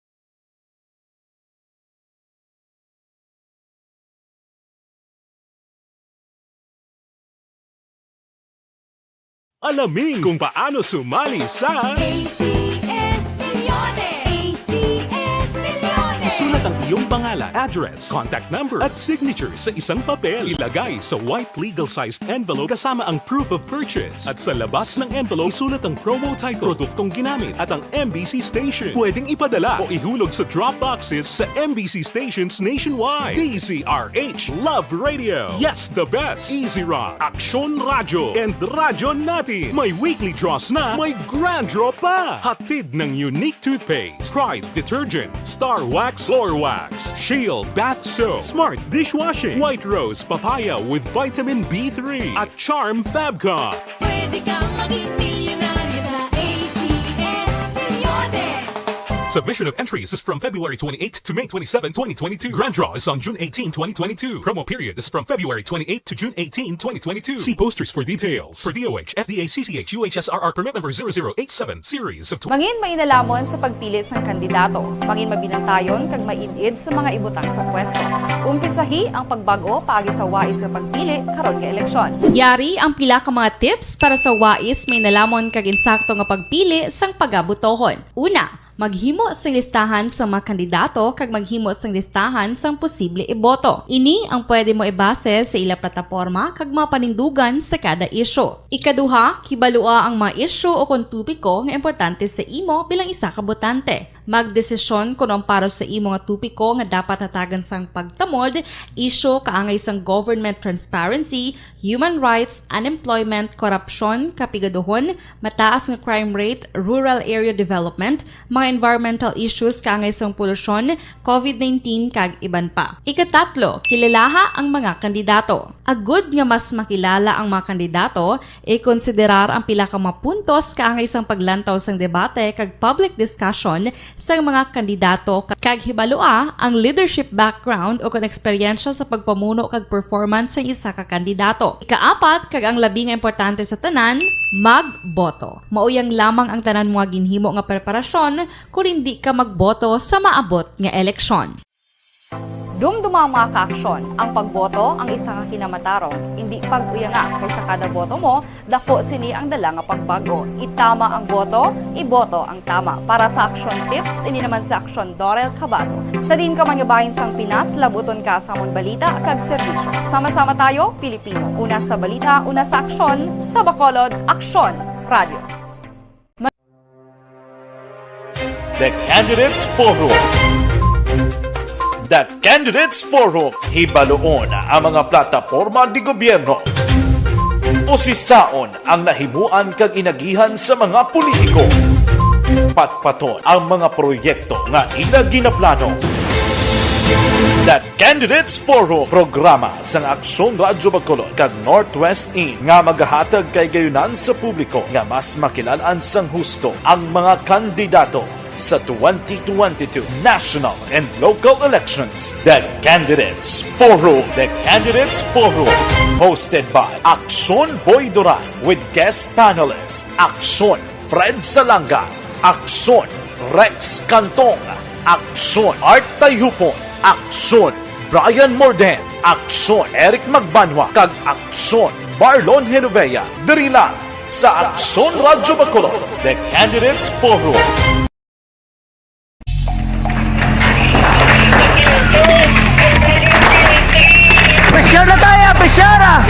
Alamin kung paano sumali sa A C S Millones! A C S Millones! Isulat ang iyong pangalan, address, contact number, at signature sa isang papel. Ilagay sa white legal-sized envelope kasama ang proof of purchase. At sa labas ng envelope, isulat ang promo title, produktong ginamit, at ang M B C station. Pwedeng ipadala o ihulog sa drop boxes sa M B C stations nationwide. D Z R H, Love Radio. Yes, the best. Easy Rock, Aksyon Radyo, and Radyo Natin. May weekly draws na, may grand draw pa. Hatid ng Unique Toothpaste, Pride Detergent, Star Wax Floor Wax, Shield Bath Soap, Smart Dishwashing, White Rose Papaya with Vitamin B three, at Charm Fabcon. Pwede kang maging milyonaryo sa A C S Millones. Submission of entries is from February twenty-eighth to May twenty-seven, twenty twenty-two. Grand draw is on June eighteen, twenty twenty-two. Promo period is from February twenty-eighth to June eighteen, twenty twenty-two. See posters for details. For D O H, F D A, C C H, U H S R R permit number zero zero eight seven, series of tw- Mangin mainalamon sa pagpili sang kandidato. Mangin mabinantayon kag maid-id sa mga ibutang sa pwesto. Umpisahi ang pagbag-o paagi sa wais nga pagpili karon nga eleksyon. Yari ang pila ka mga tips para sa wais mainalamon kag insakto nga pagpili sang pagabotohon. Una, maghimo sing listahan sa mga kandidato kag maghimo sing listahan sang posible iboto. Ini ang pwede mo ibase sa ila plataporma kag mga panindugan sa kada isyu. Ikaduha, kibalua ang mga isyu o kon topiko nga importante sa imo bilang isa ka botante. Magdesisyon kon ang para sa imo nga topiko nga dapat hatagan sang pagtamod, isyu kaangay sang government transparency, human rights, unemployment, korupsyon, kapigaduhon, mataas nga crime rate, rural area development, mga environmental issues kaangay sang polusyon, covid nineteen, kag iban pa. Ikatatlo, kilalaha ang mga kandidato. Agud nga mas makilala ang mga kandidato, ikonsiderar ang pila ka mga puntos kaangay sang paglantaw sang debate kag public discussion sang mga kandidato, kag hibalua ang leadership background o kon eksperyensya sa pagpamuno kag performance sang isa ka kandidato. Ikaapat, kag ang labi nga importante sa tanan, magboto. Mauyang lamang ang tanan mo nga ginhimo nga preparasyon kon indi ka magboto sa maabot nga eleksyon. Dumduma, mga kaaksyon, ang pagboto ang isa ka kinamatarong. Indi pag-uyanga, kay sa kada boto mo, daku sini ang dala nga pagbag-o. Itama ang boto, iboto ang tama. Para sa Aksyon Tips, ini naman si Aksyon Dorel Cabato. Sa diin ka man nga bahin sang Pinas, labuton ka sa amon balita kag serbisyo. Sama-sama tayo, Pilipino. Una sa balita, una sa aksyon, sa Bacolod, Aksyon Radio. The Candidates Forum. The Candidates Forum. Hibaluon ang mga plataporma de gobierno. Usisaon ang nahimuan kag inagihan sa mga politiko. Patpaton ang mga proyekto nga ila ginaplano. The Candidates Forum, programa sang Aksyon Radyo Bacolod kag Northwest In, nga magahatag kahigayonan sa publiko nga mas makilal-an sang husto ang mga kandidato sa twenty twenty-two national and local elections. The Candidates Forum. The Candidates Forum, hosted by Aksyon Boy Duran with guest panelist Aksyon Fred Salanga, Aksyon Rex Cantong, Aksyon Art Tayhupon, Aksyon Brian Morden, Aksyon Eric Magbanwa, kag Aksyon Marlon Genovea, diri lang sa Aksyon Radyo Bacolod, The Candidates Forum. Presyar na tayo, presyar, ah!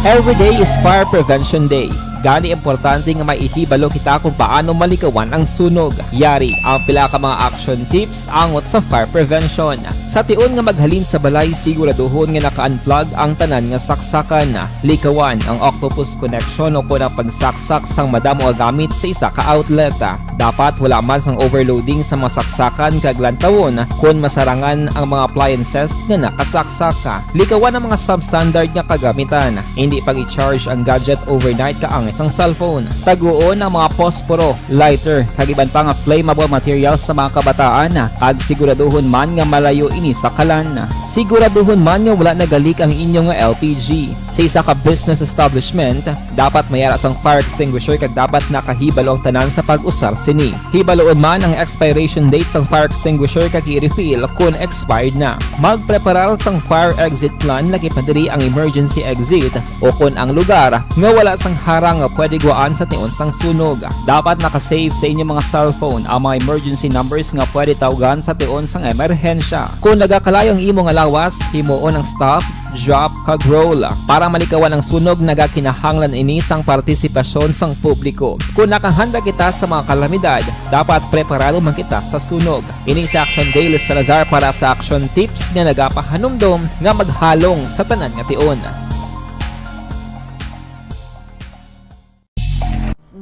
Every day is Fire Prevention Day. Gani, importante nga maihibalo kita kung paano malikawan ang sunog. Yari ang pila ka mga action tips angot sa fire prevention. Sa tion nga maghalin sa balay, siguraduhon nga naka-unplug ang tanan nga saksakan. Likawan ang octopus connection o kon ang pagsaksak sang madamo nga gamit sa isa ka outlet. Dapat wala man sang overloading sa mga saksakan kag lantawon kon masarangan ang mga appliances nga nakasaksak. Likawan ang mga substandard nga kagamitan. Hindi pag-i-charge ang gadget overnight kaangay sang cellphone. Taguon ang mga posporo, lighter, kag iban pa nga flammable materials sa mga kabataan, kag siguraduhon man nga malayo ini sa kalan. Siguraduhon man nga wala nagalik ang inyo nga L P G. Sa isa ka business establishment, dapat may ara sang fire extinguisher kag dapat nakahibalo ang tanan sa pag-usar sini. Hibaluon man ang expiration date sang fire extinguisher kag i-refill kon expired na. Magpreparar sang fire exit plan, lakip na diri ang emergency exit o kon ang lugar nga wala sang harang nga pwede guwaan sa tion sang sunog. Dapat naka-save sa inyo mga cellphone ang mga emergency numbers nga pwede tawgan sa tion sang emerhensya. Kon nagakalayo ang imo nga lawas, himuon ang stop, drop, kag roll. Para malikawan ang sunog, nagakinahanglan ini sang partisipasyon sang publiko. Kon nakahanda kita sa mga kalamidad, dapat preparado man kita sa sunog. Ini si Action Dale Salazar para sa Action Tips nga nagapahanumdom nga maghalong sa tanan nga tion.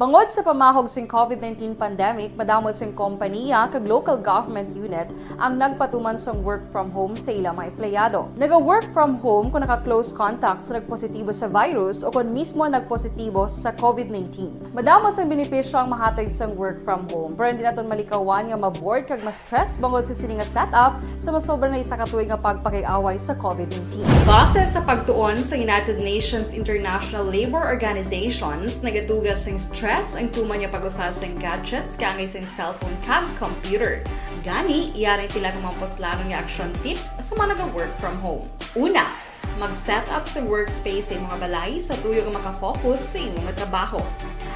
Bangod sa pamahog sing covid nineteen pandemic, madamo sing kompaniya kag local government unit ang nagpatuman sang work from home sa ila mga empleyado. Naga-work from home kung naka-close contact sa nagpositibo sa virus o kon mismo nagpositibo sa covid nineteen. Madamo sang benepisyo ang mahatag sang work from home, pero hindi naton malikawan nga ma-bored kag ma-stress bangod sa sini nga setup sa masobra na isa ka tuig nga pagpakig-away sa covid nineteen. Base sa pagtuon sa United Nations International Labour Organizations, nagaduga sing stress ang tuman nga pag-usa sing gadgets kaangay sing cellphone kag computer. Gani, yari ang pila ka mga puslanon nga action tips sa mga naga-work from home. Una, mag-set up sa workspace sa imong balay sa tuyo nga makafocus sa imo nga trabaho.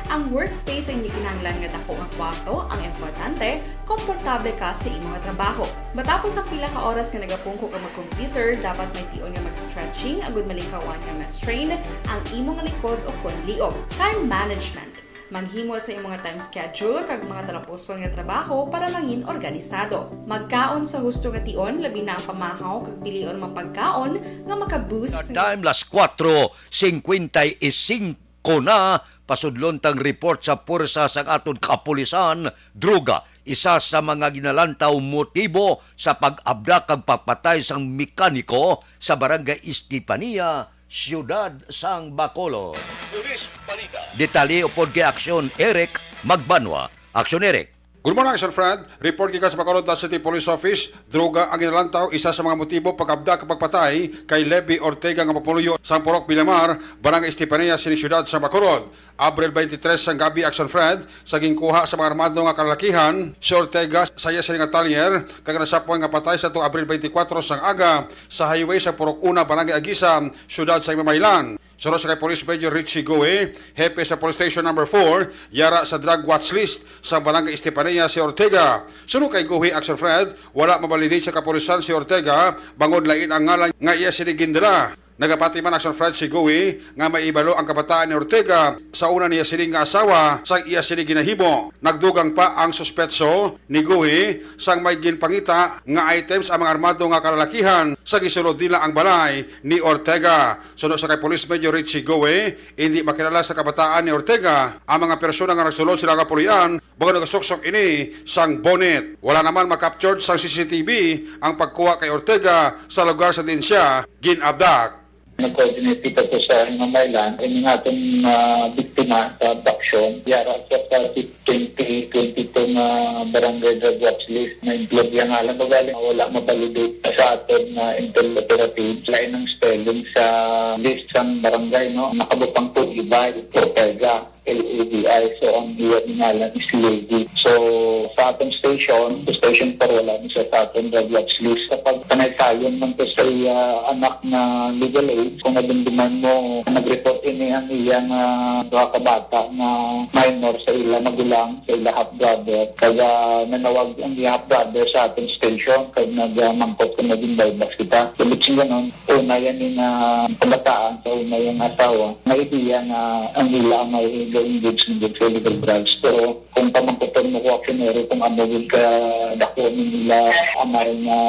Ang workspace ay hindi kinahanglan nga dako nga kwarto, ang importante, komportable ka sa imo nga trabaho. Matapos ang pila ka oras nga nagapungko ka mag-computer, dapat may tion nga mag-stretching agud malikawan nga ma-strain ang imo nga likod o kon liog. Time management. Maghimo sa imong nga time schedule kag mga talapuson nga trabaho para mangin organisado. Magkaon sa husto nga tion, labi na ang pamahaw kag pilion mga pagkaon nga maka-boost sa Time, las kuwatro singkwenta y singko na, pasudlon tang report sa puwersa sang aton kapulisan, droga, isa sa mga ginalantaw motibo sa pag-abdak kag pagpatay sang mekaniko sa Barangay Estefania, Siyudad sang Bacolod. Police Balita. Detalye upod kay Aksyon Eric Magbanwa. Aksyon Eric. Good morning, Action Fred. Report gikan sa Bacolod City Police Office, droga ang ginalantaw, isa sa mga motibo pag-abdak kag pagpatay kay Levi Ortega nga pumuluyo sang Purok Villamar, Barangay Estefania, sini siyudad sa Bacolod. Abril twenty-three sang gabi, Action Fred, sa ginkuha sa mga armado nga kalalakihan si Ortega sa iya sini nga talyer, kag nasapwan nga patay sa tuong Abril twenty-four sang aga sa highway sa Purok Una, Barangay Aguisa, siyudad sa Imamaylan. Suno sa kay Police Major Richie Gui, hepe sa Police Station Number four, yara sa drug watch list sa Barangay Estefania si Ortega. Suno kay Gui, Action Fred, wala mabalidate sa kapulisan si Ortega bangod lain ang ngalan nga iya sini gindala. Nagapati man, Action Fred, si Gui nga maibalo ang kabataan ni Ortega sa una niya sini nga asawa sang iya sini ginahimo. Nagdugang pa ang suspetso ni Gui sang may ginpangita nga items ang mga armado nga kalalakihan sa gisulod nila ang balay ni Ortega. Suno sa kay Police Major Richie Gui, hindi makilala sa kabataan ni Ortega ang mga persona nga nagsulod sila nga puloy-an bangod nagasuksok ini sang bonnet. Wala naman ma-captured sang C C T V ang pagkuha kay Ortega sa lugar sa diin siya gin-abdak. Nag-coordinate kita po sa Himamaylan. Ini nga atong, ah, biktima sa abduction, yara sa, sa twenty twenty-two nga barangay drug watch list na include yang alam, bagali wala mabalidate sa aton nga intel operatives. Lain ang spelling sa list sang barangay, no? Nakabutang po Ibay, Ortega, L A V I. So, ang iya ngalan is Lady. So, sa aton station, sa station four, wala ni siya sa aton drug watch list. Sa pagpanaysayon man to sa iya anak na legal age, kung nadumduman mo, nag-report ini ang iyang, ah, duha ka bata nga minor sa ila magulang, sa ila half brother. Kaya nanawag ang iya half brother sa aton station, kag nagmangkot kung naging bypass kita. Sabi siya ganun, una yan yung, ah, kabataan sa una yung asawa. May idea nga ang ila ang may engage gid sa illegal drugs. Pero kung pamangkuton mo ko, Action Eric, kung ano gid ka dako nila amay nga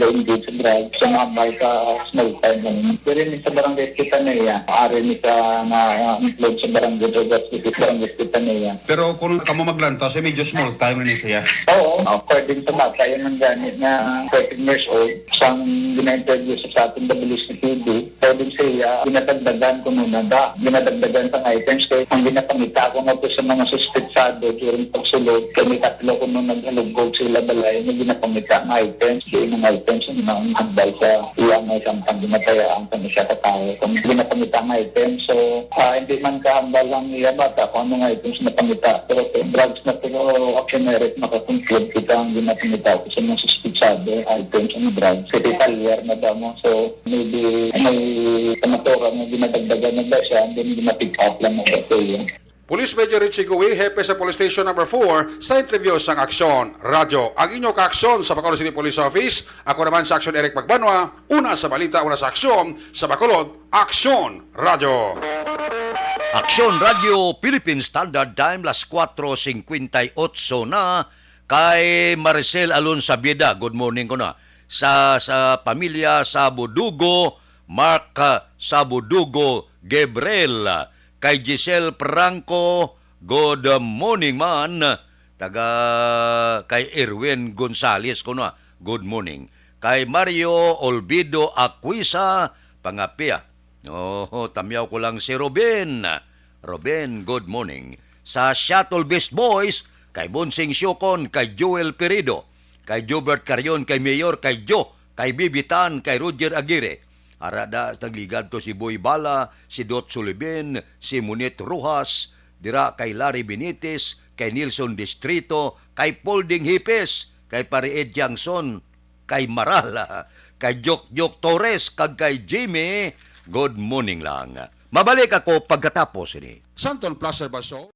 ga-engage sa drugs, so mahambal ka small time lang. Pero ni sa barangay kita na iya, ari ni sa na include sa barangay, sa barangay kita na iya. Pero kung kamo maglantaw, so medyo small time ni siya. Oo, according sa bata, yun ang gani na thirteen years old, sang gina-interview sa, sa ating W C P D, pwedeng siya, ginadagdagan ko muna ba? Ginadagdagan sang items kay ang ginapangita ko nga po sa mga suspetsado during pagsulod, kay may tatlo ko nung naghalugog sila balay, may ginapangita nga items, kay mga items ang mga hambal sa iya may samtang ginatayaan sa isa ka tawo. Kung ginapangita nga items, so, ah, hindi man kahambal ang iya bata kung ano nga items na pangita. Pero kay drugs na, pero Action Eric, makakonclude kita ang ginapangita ko sa mga suspetsado, items and drugs. Kasi failure na ba mo? So, maybe may kamaturan nga ginadagdagan na ba siya, and then gina-pick up lang na ba siya. Police Major Richie Gui, hepe sa Police Station Number four, sa interview sang Aksyon Radyo. Ang inyo kaaksyon sa Bacolod City Police Office, ako naman sa Aksyon Eric Magbanwa, una sa balita, una sa aksyon, sa Bacolod, Aksyon Radyo. Aksyon Radyo, Philippine Standard Time, las cuatro cincuenta y ocho na. Kay Maricel Alonsa Bieda, good morning ko na. Sa, sa pamilya sa Budugo, Mark, ah, sa Budugo, Gabriel, kay Giselle Franco, good morning man. Taga kay Erwin Gonzales ko na, good morning. Kay Mario Olvido Aquisa, pangapia. Oh, tamyaw ko lang si Ruben. Ruben, good morning. Sa Shuttle Beast Boys, kay Bonsing Siocon, kay Joel Perido, kay Jobert Carion, kay Mayor, kay Joe, kay Bibitan, kay Roger Aguirre. Ara da, tagligad to si Boy Bala, si Dot Sulibin, si Monit Rojas, dira kay Larry Benitez, kay Nelson Distrito, kay Polding Hipes, kay Pare Ed Tiangson, kay Marala, kay Jokjok Torres, kag kay Jimmy. Good morning lang. Mabalik ako pagkatapos ini. Santon Plaza Basol.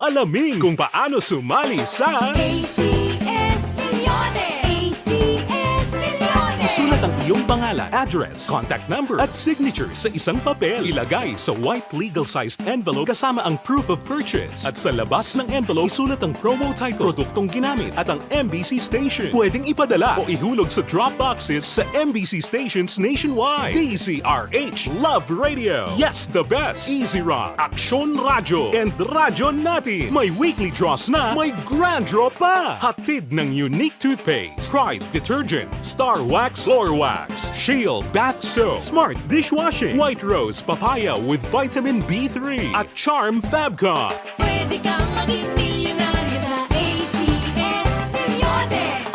Alamin kung paano sumali sa A C S Millones. A C S Millones. Isulat ang iyong pangalan, address, contact number, at signature sa isang papel. Ilagay sa white legal-sized envelope kasama ang proof of purchase. At sa labas ng envelope, isulat ang promo title, produktong ginamit, at ang M B C station. Pwedeng ipadala o ihulog sa drop boxes sa M B C stations nationwide. D Z R H, Love Radio. Yes, the best. Easy Rock, Aksyon Radyo, and Radyo Natin. May weekly draws na, may grand draw pa. Hatid ng Unique Toothpaste, Pride Detergent, Star Wax Floor Wax, Shield Bath Soap, Smart Dishwashing, White Rose Papaya with Vitamin B three, at Charm Fabcon. Pwede kang maging milyonaryo sa A C S Millones.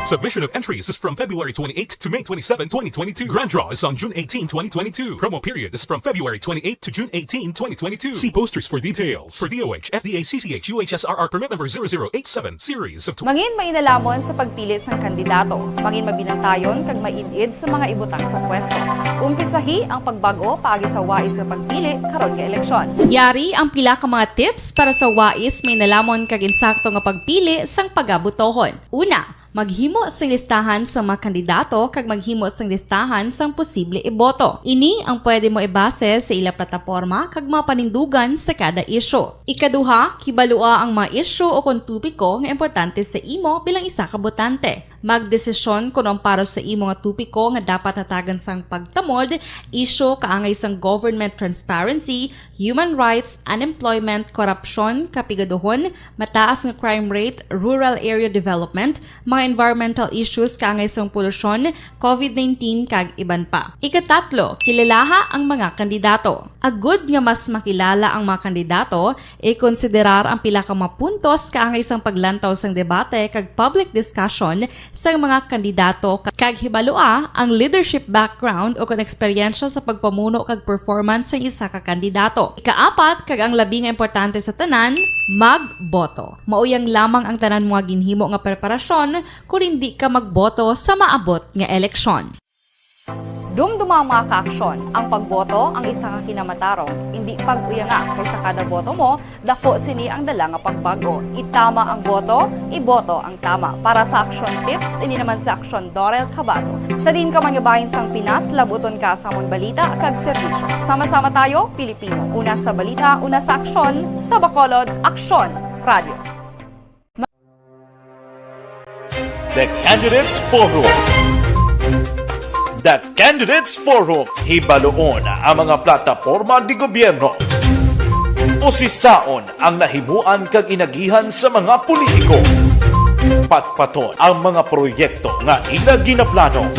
Submission of entries is from February twenty-eighth to May twenty-seven, twenty twenty-two. Grand draw is on June eighteen, twenty twenty-two. Promo period is from February twenty-eighth to June eighteen, twenty twenty-two. See posters for details. For D O H, F D A, C C H, U H S R R permit number zero zero eight seven, series of tw- Mangin mainalhamon sa pagpili sang kandidato. Mangin mabinantayon kag maid-id sa mga ibutang sa pwesto. Umpisahi ang pagbag-o paagi sa wais nga pagpili karon nga eleksyon. Yari ang pila ka mga tips para sa wais, mainalhamon kag insakto nga pagpili sang pagabotohon. Una, maghimo sing listahan sa mga kandidato kag maghimo sing listahan sang posible iboto. Ini ang pwede mo ibase sa ila plataporma kag mga panindugan sa kada isyu. Ikaduha, kibalua ang mga isyu o kon topiko nga importante sa imo bilang isa ka botante. Magdesisyon kon ang para sa imo nga topiko nga dapat hatagan sang pagtamod, isyu kaangay sang government transparency, human rights, unemployment, korupsyon, kapigaduhon, mataas nga crime rate, rural area development, mga environmental issues kaangay sang polusyon, covid nineteen, kag iban pa. Ikatatlo, kilalaha ang mga kandidato. Agud nga mas makilala ang mga kandidato, ikonsiderar ang pila ka mga puntos kaangay sang paglantaw sang debate kag public discussion sang mga kandidato ka-, kag hibalua ang leadership background o kon eksperyensya sa pagpamuno kag performance sang isa ka kandidato. Ikaapat, kag ang labi nga importante sa tanan, magboto. Mauyang lamang ang tanan mo nga ginhimo nga preparasyon kon indi ka magboto sa maabot nga eleksyon. Dumduma, mga kaaksyon, ang pagboto ang isa ka kinamatarong. Indi pag-uyanga, kay sa kada boto mo, dako sini ang dala nga pagbago. Itama ang boto, iboto ang tama. Para sa Aksyon Tips, ini naman si Aksyon Dorel Cabato. Sa diin ka man nga bahin sang Pinas, labuton ka sa amon balita kag serbisyo. Sama-sama tayo, Pilipino. Una sa balita, una sa aksyon, sa Bacolod, Aksyon Radio. The Candidates Forum. The Candidates Forum. Hibaluon ang mga plataporma di gobyerno. Usisaon ang nahimuan kag inagihan sa mga politiko. Patpaton ang mga proyekto nga ila ginaplano.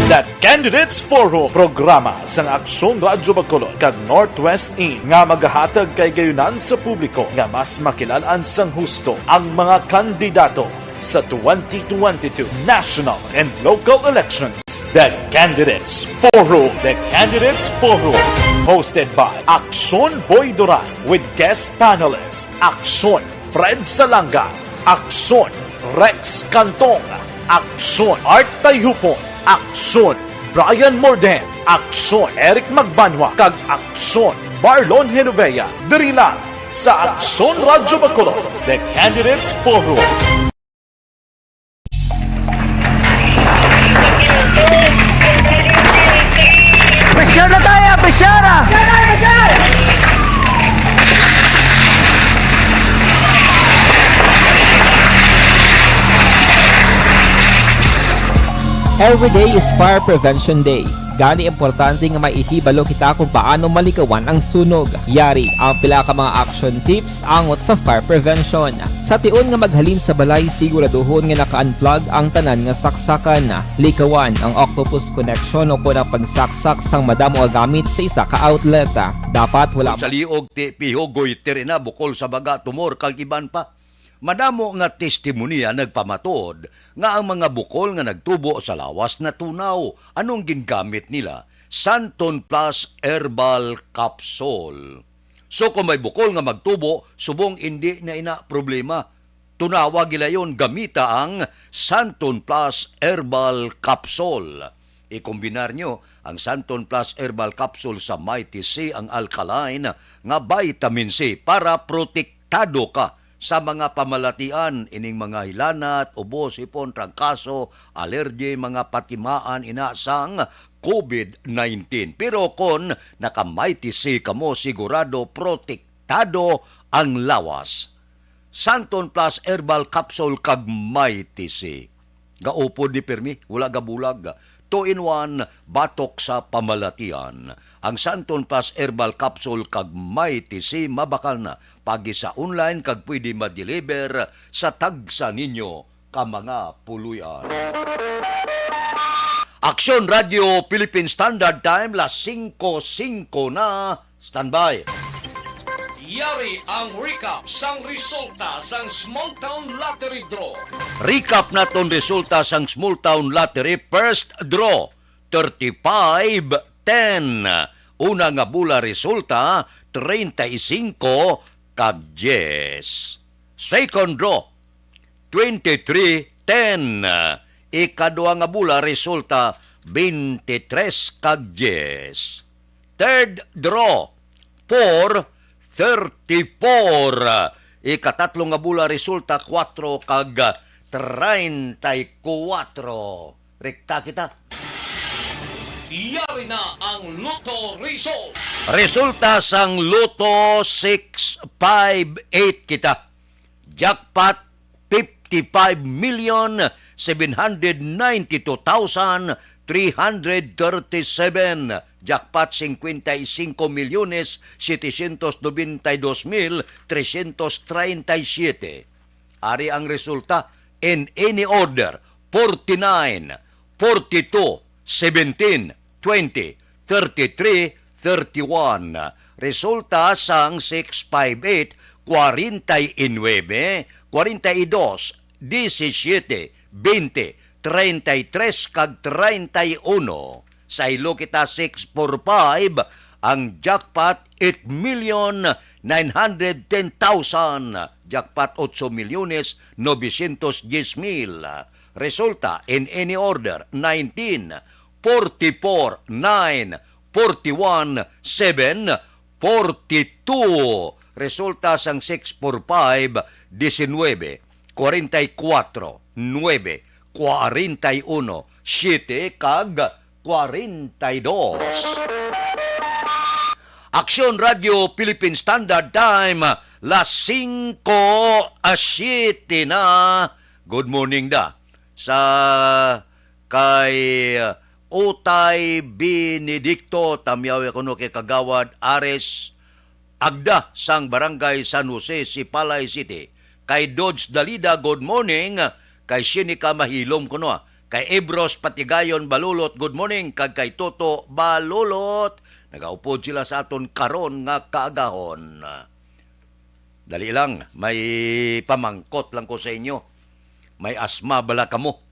The Candidates Forum, programa sang Aksyon Radyo Bacolod kag Northwest In, nga magahatag kay gayunan sa publiko nga mas makilal-an sang husto ang mga kandidato sa twenty twenty-two national and local elections. The Candidates Forum. The Candidates Forum, hosted by Aksyon Boy Duran with guest panelist Aksyon Fred Salanga, Aksyon Rex Cantong, Aksyon Art Tayhupon, Aksyon Brian Morden, Aksyon Eric Magbanwa, kag Aksyon Marlon Genovea. Diri lang sa Aksyon Radyo Bacolod, The Candidates Forum. Pressure na tayo! Pressure na! Every day is Fire Prevention Day. Gani, importante nga may ihibalo kita kung paano malikawan ang sunog. Yari ang pila ka mga action tips angot sa fire prevention. Sa tion nga maghalin sa balay, siguraduhon nga naka-unplug ang tanan nga saksakan. Likawan ang octopus connection o kon ang pagsaksak sang madamo nga gamit sa isa ka outlet. Dapat wala Sa liog, ti piho, goiter ina, bukol sa baga, tumor, kag iban pa. Madamo nga testimonya nagpamatuod nga ang mga bukol nga nagtubo sa lawas natunaw. Anong gingamit nila? Santon Plus Herbal Capsule. So, kung may bukol nga magtubo, subong indi na ina problema. Tunawa gilayon, gamita ang Santon Plus Herbal Capsule. Ikombinar nyo ang Santon Plus Herbal Capsule sa Mighty C, ang alkaline nga vitamin C, para protektado ka sa mga pamalatian, ining mga hilanat, ubo, sipon, trangkaso, allergy, mga patimaan ina sang covid nineteen. Pero kon naka-Mighty C kamo, sigurado protektado ang lawas. Santon Plus Herbal Capsule kag Mighty C. Gaupod ni pirmi, wala gabulag. Two-in-one, batok sa pamalatian. Ang Santon Plus Herbal Capsule kag Mighty C mabakal na. Paagi sa online kag pwede ma-deliver sa tagsa ninyo ka mga puloy-an. Aksyon Radio Philippine Standard Time, las singko singko na. Standby. Yari ang recap sang resulta sang Small Town Lottery Draw. Recap naton resulta sang Small Town Lottery first draw, thirty-five ten. Una nga bola resulta, treinta y cinco kag dies. Second draw, twenty-three ten. Ikadua nga bola resulta, twenty-three kag dies. Third draw, four thirty-four. Ikatatlo nga bola resulta, kuwatro kag treinta y kuwatro. Rekta kita. Yari na ang Lotto result. Resulta sang Lotto, six five eight kita. Jackpot, fifty-five million seven hundred ninety-two thousand three hundred thirty-seven. Jackpot, cincuenta y cinco millones setecientos noventa y dos mil trescientos treinta y siete. Ari ang resulta in any order: forty-nine, forty-two, seventeen, twenty, thirty-three, thirty-one. Resulta sang six five eight, kwarenta y nuebe, kwarenta y dos, disisiete, bente, treinta y tres kag treinta y uno. Saylo kita, six four five, ang jackpot, eight million nine hundred ten thousand, jackpot, ocho milyones novecientos diez mil. Resulta in any order: nineteen, forty-four nine, forty-one seven, forty-two. Resulta sang six four five, diecinuebe, cuarenta y cuatro, nuebe, cuarenta y uno, siete, kag cuarenta y dos. Aksyon Radio Philippine Standard Time, las singko a siete na. Good morning da sa kay, uh, Utay Benedicto, tamyaw kuno kay Kagawad Ares Agda sang Barangay San Jose, Sipalay City. Kay Dodge Dalida, good morning. Kay Shinika Mahilom kuno, ah. Kay Ebros Patigayon Balulot, good morning. Kag kay Toto Balulot, nagaupod sila sa aton karon nga kaagahon. Dali lang, may pamangkot lang ko sa inyo. May asma bala kamo?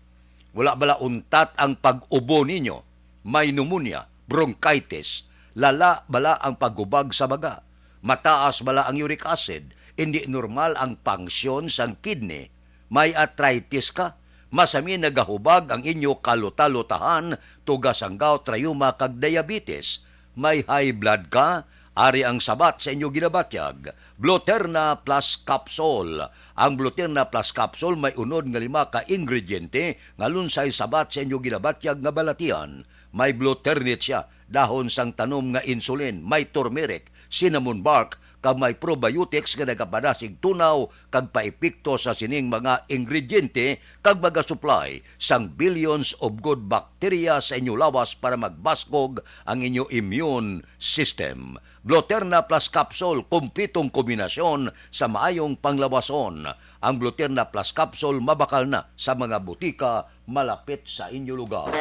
Wala bala untat ang pag-ubo ninyo? May pneumonia, bronchitis, lala bala ang paghubag sa baga? Mataas bala ang uric acid? Hindi normal ang function sang kidney? May arthritis ka? Masami nagahubag ang inyo kaluta-lutahan, tuga sang gout, rayuma, kag diabetes? May high blood ka? Ari ang sabat sa inyo ginabatyag, Bloterna Plus Capsule. Ang Bloterna Plus Capsule may unod nga lima ka ingrediente nga lunsay sabat sa inyo ginabatyag nga balatian. May Bloternit sia, dahon sang tanom nga insulin, may turmeric, cinnamon bark, kag may probiotics nga nagapadasig tunaw kag paepekto sa sining mga ingrediente kag magasuplay sang billions of good bacteria sa inyo lawas para magbaskog ang inyo immune system. Bloterna Plus Capsule, kumpletong kombinasyon sa maayong panglawason. Ang Bloterna Plus Capsule mabakal na sa mga butika malapit sa inyo lugar.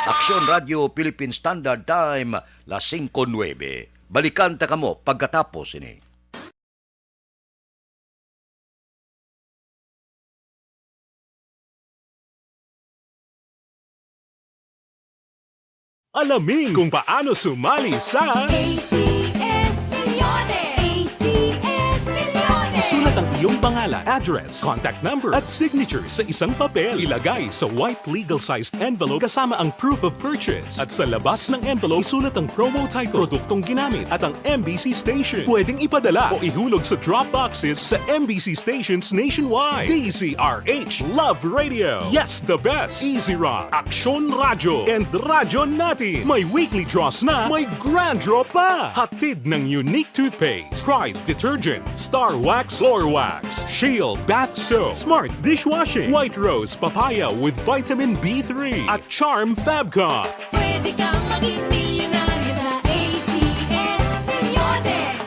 Aksyon Radio Philippine Standard Time, las singko nuebe. Balikan ta kamo pagkatapos ini. Alamin kung paano sumali sa A C S Milyones. A C S Milyones. Isulat ang iyong pangalan, address, contact number, at signature sa isang papel. Ilagay sa white legal-sized envelope kasama ang proof of purchase. At sa labas ng envelope, isulat ang promo title, produktong ginamit, at ang M B C station. Pwedeng ipadala o ihulog sa drop boxes sa M B C stations nationwide. D Z R H Love Radio. Yes, the best. Easy Rock, Aksyon Radyo, and Radyo Natin. May weekly draws na, may grand draw pa. Hatid ng Unique Toothpaste, Pride Detergent, Star Wax Floor Wax, Shield Bath Soap, Smart Dishwashing, White Rose Papaya with Vitamin B three, at Charm Fabcon. Pwede kang maging milyonaryo sa A C S Milyones.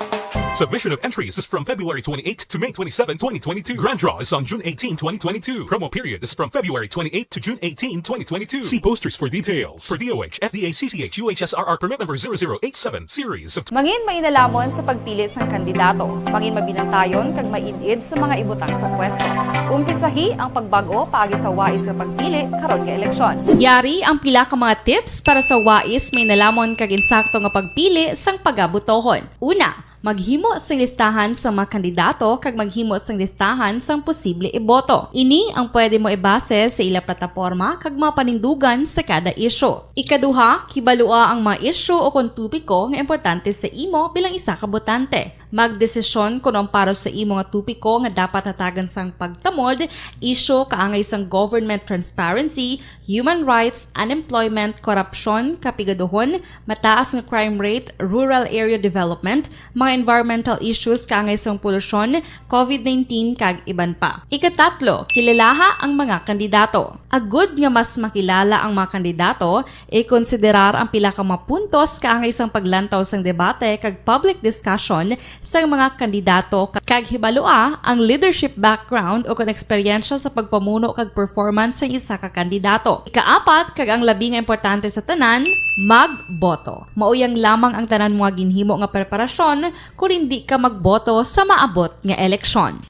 Submission of entries is from February twenty-eight to May twenty-seven, twenty twenty-two. Grand draw is on June eighteen, twenty twenty-two. Promo period is from February twenty-eight to June eighteen, twenty twenty-two. See posters for details. For D O H, F D A, C C H, U H S R R permit number zero zero eight seven, series of Mangin mainalamon sa pagpili sang kandidato. Mangin mabinantayon kag maid-id sa mga ibutang sa pwesto. Umpisahi ang pagbag-o paagi sa wais nga pagpili karon nga eleksyon. Yari ang pila ka mga tips para sa wais, mainelamon kag insakto nga pagpili sang pagabotohon. Una, maghimo sing listahan sa mga kandidato kag maghimo sing listahan sang posible iboto. Ini ang pwede mo ibase sa ila plataporma kag mga panindugan sa kada isyu. Ikaduha, kibalua ang mga isyu o kon topiko nga importante sa imo bilang isa ka botante. Magdesisyon kon ang para sa imo nga topiko nga dapat hatagan sang pagtamod, isyu kaangay sang government transparency, human rights, unemployment, korupsyon, kapigaduhon, mataas nga crime rate, rural area development, mga environmental issues kaangay sang polusyon, covid nineteen, kag iban pa. Ikatatlo, kilalaha ang mga kandidato. Agud nga mas makilala ang mga kandidato, ikonsiderar ang pila ka mga puntos kaangay sang paglantaw sang debate kag public discussion sang mga kandidato, ka-, kag hibalua ang leadership background o kon eksperyensya sa pagpamuno kag performance sang isa ka kandidato. Ikaapat, kag ang labi nga importante sa tanan, magboto. Mao yang lamang ang tanan mo nga ginhimo nga preparasyon kon indi ka magboto sa maabot nga eleksyon.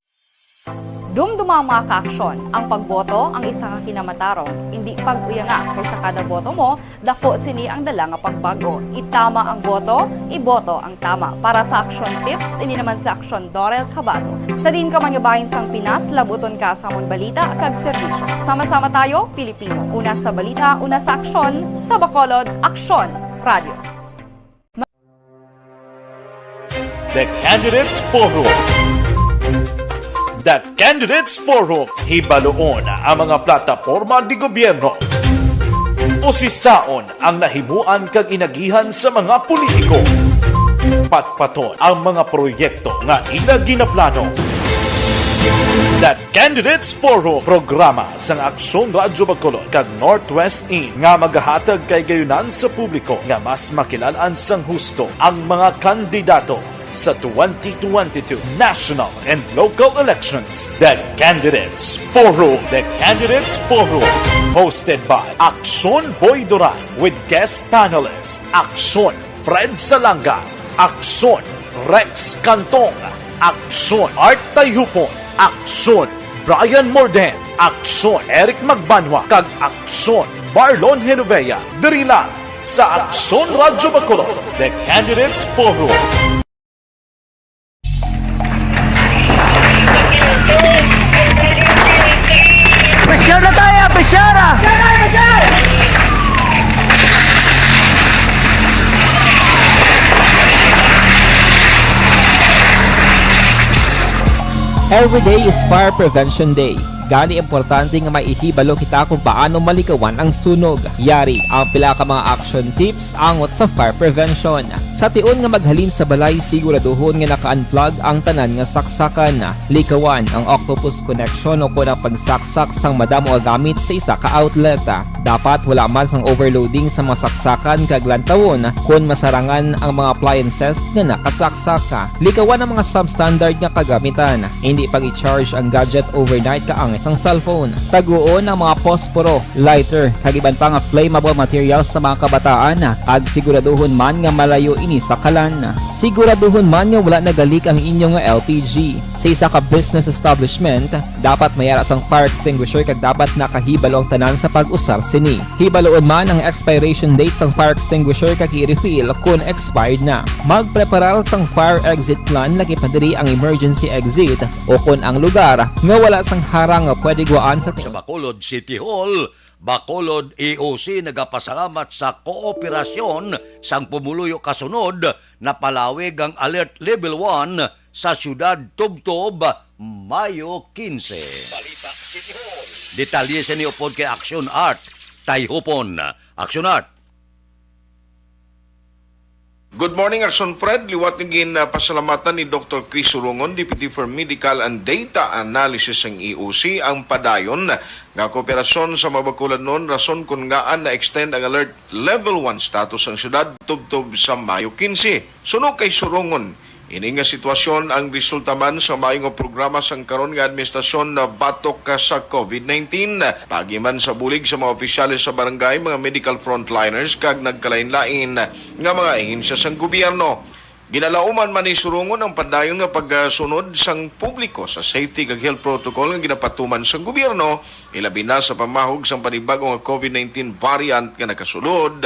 Dumduma, mga kaaksyon, ang pagboto ang isa ka kinamatarong. Indi pag-uyanga, kay sa kada boto mo, dako sini ang dala nga pagbago. Itama ang boto, iboto ang tama. Para sa Aksyon Tips, ini naman si Aksyon Dorel Cabato. Sa diin ka man nga bahin sang Pinas, labuton ka sa amon balita kag serbisyo. Sama-sama tayo, Pilipino. Una sa balita, una sa aksyon, sa Bacolod, Aksyon Radio. The Candidates Forum. The Candidates Forum. Hibaluon ang mga plataporma di gobyerno. Usisaon ang nahimuan kag inagihan sa mga politiko. Patpaton ang mga proyekto nga ila ginaplano. The Candidates Forum, programa sang Aksyon Radyo Bacolod kag Northwest In, nga magahatag kay gayunan sa publiko nga mas makilal-an sang husto ang mga kandidato sa twenty twenty-two national and local elections. The Candidates Forum. The Candidates Forum, hosted by Aksyon Boy Duran with guest panelist Aksyon Fred Salanga, Aksyon Rex Cantong, Aksyon Art Tayhupon, Aksyon Brian Morden, Aksyon Eric Magbanwa, kag Aksyon Marlon Genovea. Diri lang sa Aksyon Radyo Bacolod, The Candidates Forum. Pressure na tayo, pressure na! Every day is Fire Prevention Day. Gani, importante nga may ihibalo kita kung paano malikawan ang sunog. Yari ang pila ka mga action tips angot sa fire prevention. Sa tion nga maghalin sa balay, siguraduhon nga naka-unplug ang tanan nga saksakan. Likawan ang octopus connection o kon ang pagsaksak sang madamo nga gamit sa isa ka outlet. Dapat wala man sang overloading sa mga saksakan kag lantawon kon masarangan ang mga appliances nga nakasaksak. Likawan ang mga substandard nga kagamitan. Hindi pag-i-charge ang gadget overnight kaangay sang cellphone. Taguon ang mga posporo, lighter, kag iban pa nga flammable materials sa mga kabataan, kag siguraduhon man nga malayo ini sa kalan. Siguraduhon man nga wala nagalik ang inyo nga L P G. Sa isa ka business establishment, dapat may ara sang fire extinguisher kag dapat nakahibalo ang tanan sa pag-usar sini. Hibaluon man ang expiration date sang fire extinguisher kag i-refill kon expired na. Magpreparar sang fire exit plan, lakip na diri ang emergency exit o kon ang lugar nga wala sang harang nga pwede guwaan sa Sa Bacolod City Hall, Bacolod E O C nagapasalamat sa kooperasyon sang pumuluyo kasunod napalawig ang Alert Level one sa siyudad tubtob Mayo quince. Detalye sini upod kay Action Art Tayhupon. Action Art. Good morning, Action Fred. Liwat nga gin, ah, pasalamatan ni Doktor Chris Surungon, Deputy for Medical and Data Analysis sang E O C, ang padayon nga kooperasyon sa mga Bacolanon, rason kon ngaa na-extend ang alert level one status sang siyudad tubtob sa Mayo quince. Suno kay Surungon, ini nga sitwasyon ang resulta man sa maayo nga programa sang karon nga administrasyon na batok ka sa COVID nineteen. Paagi man sa bulig sa mga opisyales sa barangay, mga medical frontliners, kag nagkalain-lain nga mga ahensya sang gobyerno. Ginalauman man ni Surungon ang padayon nga pagsunod sang publiko sa safety kag health protocol nga ginapatuman sang gobyerno, ilabi na sa pamahog sang panibag-o nga COVID nineteen variant nga nakasulod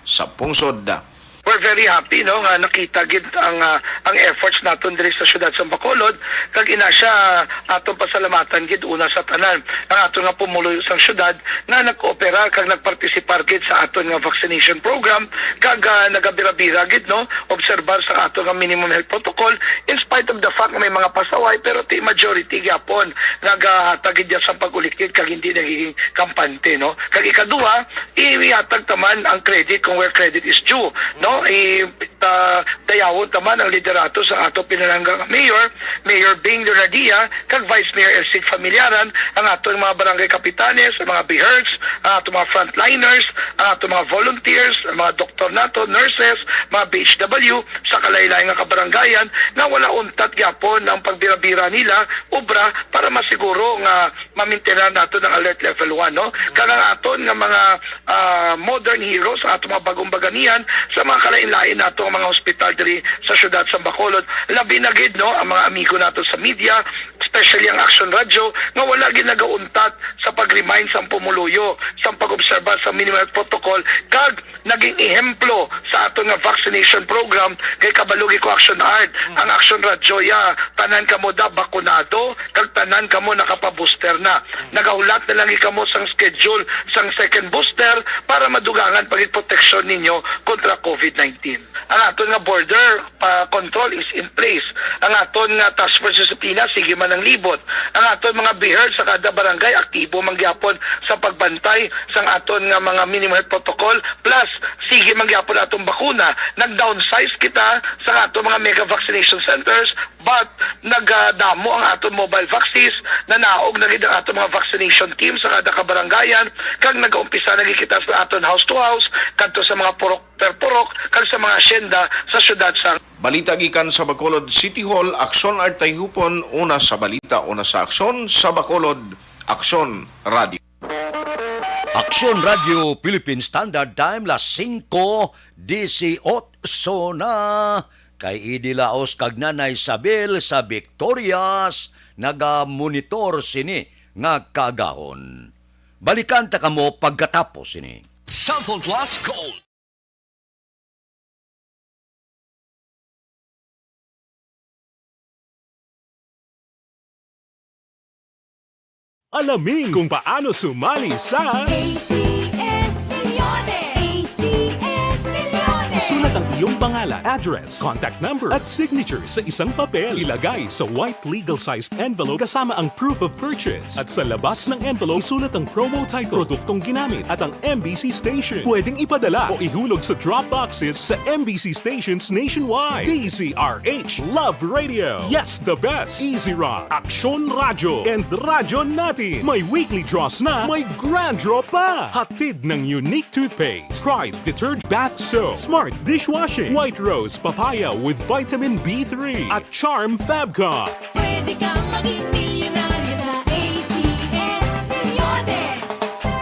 sa pungsod. We're very happy, no, nga nakita gid ang, ah, ang efforts naton diri sa siyudad sa Bacolod, kag ina siya atong pasalamatan gid una sa tanan ang aton nga pumuluyo sang siyudad nga nag-operar kag nagpartisipar gid sa aton nga vaccination program, kag, ah, nagabira-bira gid, no, obserbar sa aton nga minimum health protocol, in spite of the fact nga may mga pasaway, pero ti majority gyapon nagahatag gid sa pag-ulikid kag hindi nagiging kampante, no. Kag ikaduha, ihatag ta man ang credit kung where credit is due, no? I, ah, dayawon ta man ang liderato sa ato pinalangga nga mayor, Mayor Bing Leonardia, kag Vice Mayor Elsic Familiaran, ang aton mga barangay kapitanes, ang mga BHERTs, ang aton mga frontliners, ang aton mga volunteers, ang mga doktor nato, nurses, mga B H W, sa kalain-lain nga kabarangayan, nga wala untat gyapon ang pagbira-bira nila obra para masiguro nga mamintinan nato ang alert level one, no? Kag ang aton nga mga, ah, modern heroes, aton mga bagong baganihan sa mga kalain-lain nato nga mga hospital diri sa siyudad sa Bacolod, labi na gid, no, ang mga amigo nato sa media, especially ang Action Radyo, nga wala ginagauntat sa pag-remind sang pumuluyo, sang pag-obserba sa minimum health protocol, kag naging ehemplo sa aton nga vaccination program. Kay kabalo gid ko, Action Art, ang Action Radyo, ya, tanan kamo da bakunado, kag tanan kamo nakapabooster na. Nagahulat na lang gid kamo sang schedule sang second booster para madugangan pa gid proteksyon ninyo kontra covid nineteen. Ang aton nga border pa control is in place. Ang aton nga task force disiplina, sige man ang libot. Ang aton mga BHERT sa kada barangay, aktibo man gyapon sa pagbantay sang aton nga mga minimum health protocol. Plus, sige man gyapon atong bakuna. Nag-downsize kita sa aton mga mega vaccination centers, but nagadamo ang aton mobile vaccines. Nanaog na gid ang aton mga vaccination team sa kada kabarangayan, kag nagaumpisa na gid kita sa aton house to house, kadto sa mga purok per purok kag sa mga asyenda sa siyudad sang Balita gikan sa Bacolod City Hall, Action Art Tayhupon, una sa balita, una sa aksyon, sa Bacolod, Aksyon Radio. Aksyon Radio Philippine Standard Time, las singko dieciocho na. Kay Idi Laos kag Nanay Isabel sa Victorias nagamonitor sini nga kaagahon. Balikan ta kamo pagkatapos sini. Cellphone Plus Gold. Alamin kung paano sumali sa A C S Milyones! A C S Milyones! Isulat ang iyong pangalan, address, contact number, at signature sa isang papel. Ilagay sa white legal-sized envelope kasama ang proof of purchase. At sa labas ng envelope, isulat ang promo title, produktong ginamit, at ang M B C station. Pwedeng ipadala o ihulog sa drop boxes sa M B C stations nationwide. D Z R H, Love Radio. Yes, the best. Easy Rock, Aksyon Radyo, and Radyo Natin. May weekly draws na, may grand draw pa. Hatid ng Unique Toothpaste, Pride Detergent Bath Soap, Smart Dishwashing, White Rose Papaya with Vitamin B three, at Charm Fabcon. Pwede kang maging milyonaryo sa A C S Milyones.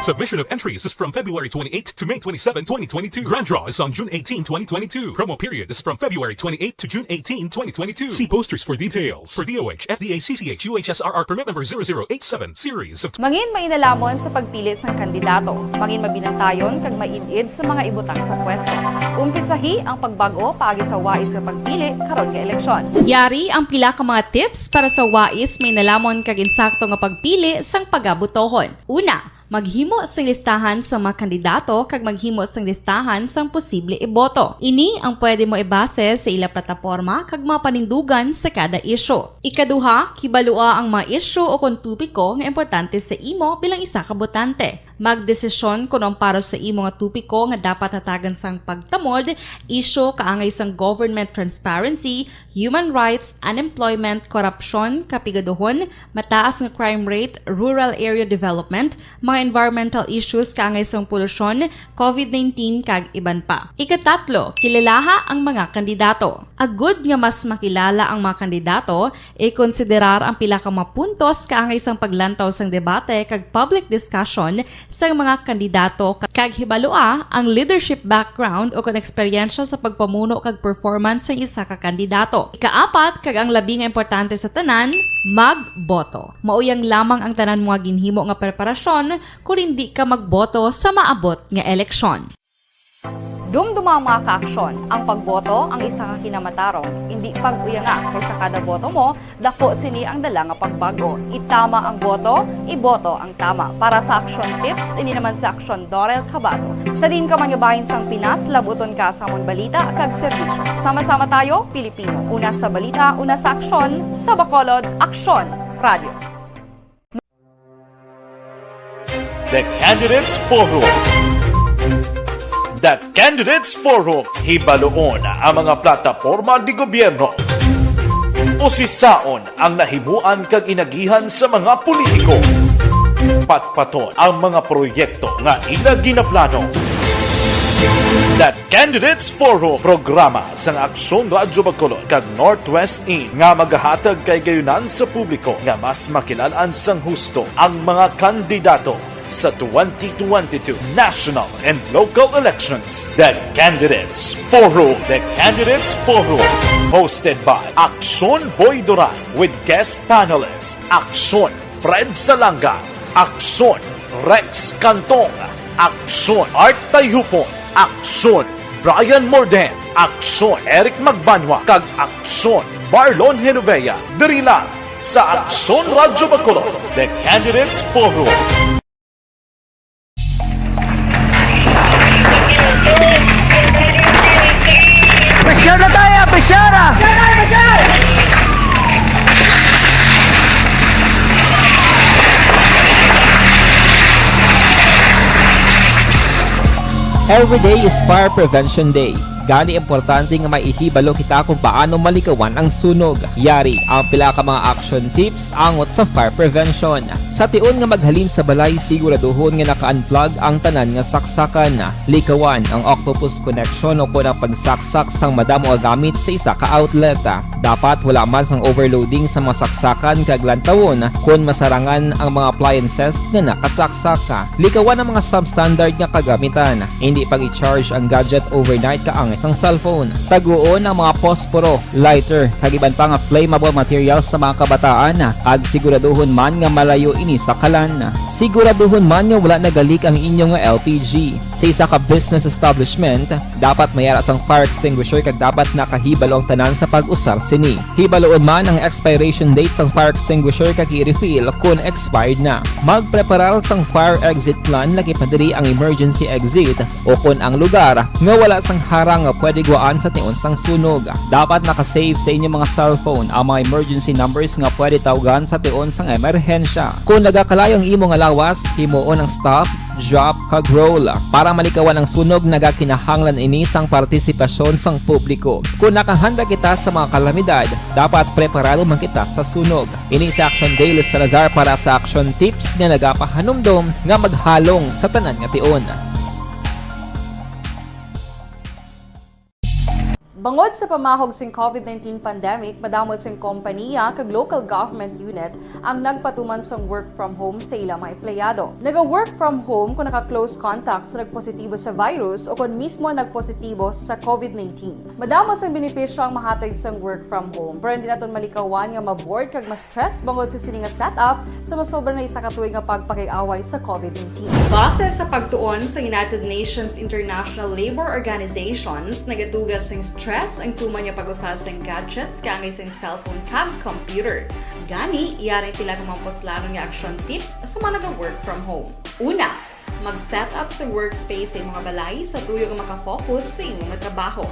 Submission of entries is from February twenty-eighth to May twenty-seven, twenty twenty-two. Grand draw is on June eighteen, twenty twenty-two. Promo period is from February twenty-eighth to June eighteen, twenty twenty-two. See posters for details. For D O H, F D A, C C H, U H S R R permit number zero zero eight seven, series of Mangin mainalamon sa pagpili sang kandidato. Mangin mabinantayon kag maid-id sa mga ibutang sa pwesto. Umpisahi ang pagbag-o paagi sa wais nga pagpili karon nga eleksyon. Yari ang pila ka mga tips para sa wais, mainelamon kag insakto nga pagpili sang pagabotohon. Una, maghimo sing listahan sa mga kandidato kag maghimo sing listahan sang posible iboto. Ini ang pwede mo ibase sa ila plataporma kag mga panindugan sa kada isyu. Ikaduha, kibalua ang mga isyu o kon topiko nga importante sa imo bilang isa ka botante. Magdesisyon kon ang para sa imo nga topiko nga dapat hatagan sang pagtamod, isyu kaangay sang government transparency, human rights, unemployment, korupsyon, kapigaduhon, mataas nga crime rate, rural area development, mga environmental issues kaangay sang polusyon, covid nineteen, kag iban pa. Ikatatlo, kilalaha ang mga kandidato. Agud nga mas makilala ang mga kandidato, ikonsiderar ang pila ka mga puntos kaangay sang paglantaw sang debate kag public discussion sang mga kandidato, kag hibalua ang leadership background o kon eksperyensya sa pagpamuno kag performance sang isa ka kandidato. Ikaapat, kag ang labi nga importante sa tanan, magboto. Mauyang lamang ang tanan mo nga ginhimo nga preparasyon kon indi ka magboto sa maabot nga eleksyon. Dumduma, mga kaaksyon, ang pagboto ang isa ka kinamatarong, indi pag-uyanga, kay sa kada boto mo, daku sini ang dala nga pagbag-o. Itama ang boto, iboto ang tama. Para sa Aksyon Tips, ini naman si Aksyon Dorel Cabato. Sa diin ka man nga bahin sang Pinas, labuton ka sa amon balita kag serbisyo. Sama-sama tayo, Pilipino. Una sa balita, una sa aksyon, sa Bacolod, Aksyon Radio. The Candidates Forum. The Candidates Forum, hibaluon ang mga plataporma de gobyerno. Usisaon ang nahimuan kag inagihan sa mga politiko. Patpaton ang mga proyekto nga ila ginaplano. The Candidates Forum, programa sang Aksyon Radyo Bacolod kag Northwest In nga magahatag kahigayonan sa publiko nga mas makilal-an sang husto ang mga kandidato. Sa twenty twenty-two national and local elections, the Candidates Forum. The Candidates Forum, hosted by Aksyon Boy Duran, with guest panelist Aksyon Fred Salanga, Aksyon Rex Cantong, Aksyon Art Tayhupon, Aksyon Brian Morden, Aksyon Eric Magbanwa, kag Aksyon Marlon Genovea. Diri lang sa Aksyon Radyo Bacolod, The Candidates Forum. Pressure na tayo! Pressure na! Every day is Fire Prevention Day. Gani, importante nga may ihibalo kita kung paano malikawan ang sunog. Yari ang pila ka mga action tips angot sa fire prevention. Sa tion nga maghalin sa balay, siguraduhon nga naka-unplug ang tanan nga saksakan. Likawan ang octopus connection o kon ang pagsaksak sang madamo nga gamit sa isa ka outlet. Dapat wala man sang overloading sa mga saksakan kag lantawon kon masarangan ang mga appliances nga nakasaksak. Likawan ang mga substandard nga kagamitan. Hindi pag-i-charge ang gadget overnight kaangay sang cellphone. Taguon ang mga posporo, lighter, kag iban pa nga flammable materials sa mga kabataan, kag siguraduhon man nga malayo ini sa kalan. Siguraduhon man nga wala nagalik ang inyo nga L P G. Sa isa ka business establishment, dapat may ara sang fire extinguisher kag dapat nakahibalo ang tanan sa pag-usar sini. Hibaloon man ang expiration date sang fire extinguisher kag i-refill kon expired na. Magpreparar sang fire exit plan, lakip na diri ang emergency exit o kon ang lugar nga wala sang harang nga pwede guwaan sa tion sang sunog. Dapat naka-save sa inyo mga cellphone ang mga emergency numbers nga pwede tawgan sa tion sang emerhensya. Kon nagakalayo ang imo nga lawas, himuon ang stop, drop, kag roll. Para malikawan ang sunog, nagakinahanglan ini sang partisipasyon sang publiko. Kon nakahanda kita sa mga kalamidad, dapat preparado man kita sa sunog. Ini si Action Daily Salazar para sa Action Tips nga nagapahanumdom nga maghalong sa tanan nga tion. Bangod sa pamahog sing COVID nineteen pandemic, madamo sing kompaniya kag local government unit ang nagpatuman sang work from home sa ila mga empleyado. Naga-work from home kung naka-close contact sa nagpositibo sa virus o kon mismo nagpositibo sa COVID nineteen. Madamo sang benepisyo ang mahatag sang work from home, pero hindi naton malikawan nga ma-bored kag ma-stress bangod sa sini nga setup sa masobra na isa ka tuig nga pagpakig-away sa COVID nineteen. Base sa pagtuon sa United Nations International Labour Organizations, nagatuga sing stress ang tuman nga pag-usa sing gadgets kaangay sing cellphone kag computer. Gani, yari ang pila ka mga puslanon nga action tips sa mga naga-work from home. Una, mag-set up sa workspace sa imong balay sa tuyo nga maka-focus sa imong trabaho.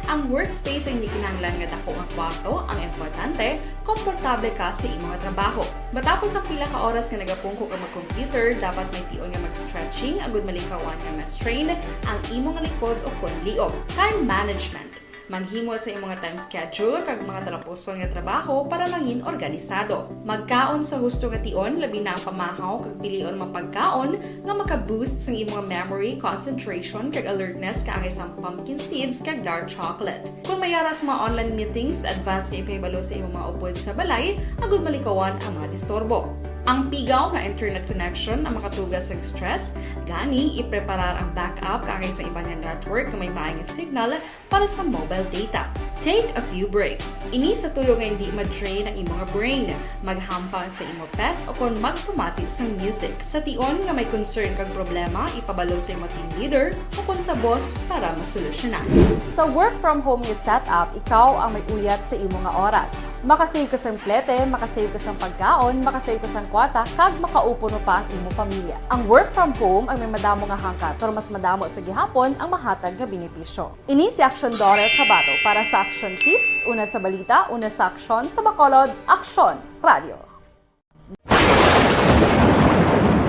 Ang workspace ay hindi kinahanglan nga dako nga kwarto, ang importante, komportable ka sa imong trabaho. Matapos ang pila ka oras nga nagapungko ka mag-computer, dapat may tion nga mag-stretching agud malikawan nga ma-strain ang imong likod o kon liog. Time management. Maghimo sa imong time schedule kag mga talapuson nga trabaho para mangin organisado. Magkaon sa husto nga tion, labi na ang pamahaw kag pilion mga pagkaon nga maka-boost sang imong memory, concentration, kag alertness kaangay sang pumpkin seeds kag dark chocolate. Kon may ara sa mga online meetings, advance nga ipahibalo sa imong mga upod sa balay agud malikawan ang mga disturbo. Ang pigaw nga internet connection ang makatuga sa stress, gani ipreparar ang backup kaangay sa iban nga network nga may maay nga signal para sa mobile data. Take a few breaks. Ini sa tuyo nga hindi ma-drain ang imong brain. Maghampang sa imo pet o kon magpamati sang music. Sa tion nga may concern kag problema, ipabalo sa imo team leader o kon sa boss para masolusyonan. Sa work from home nga setup, ikaw ang may uyat sa imo nga oras. Makasave ka sang plete, makasave ka sang pagkaon, makasave ka sang kwarta, kag makaupo pa ang imo pamilya. Ang work from home ang may madamo nga hangkat, pero mas madamo sa gihapon ang mahatag nga benepisyo. Ini si Aksyon Dore Cabato para sa Aksyon Tips, una sa balita, una sa aksyon, sa Bacolod, Aksyon Radio.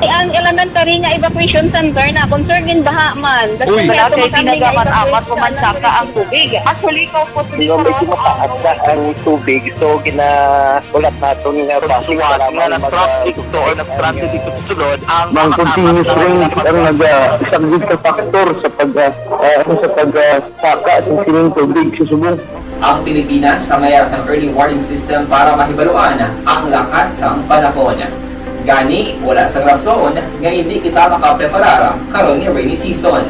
Ang elementary nga evacuation center na concern gin baha man. Uy. Wala kay pinagamat-amat, umansaka ang tubig. Actually, ko po, medyo mataas na ang tubig, so ginaulat naton nga bus nga nag-traffic to or nag-transit dito sa sulod ang mga continuous rain ang nag-, ah, isang big factor sa pag, ah, ah, sa pag, ah, saka sa sining tubig sa subong. Ang Pilipinas ang may ara sang early warning system para mahibaluan ang lakat sang panahon. Gani, wala sang rason nga hindi kita makapreparar karon nga rainy season.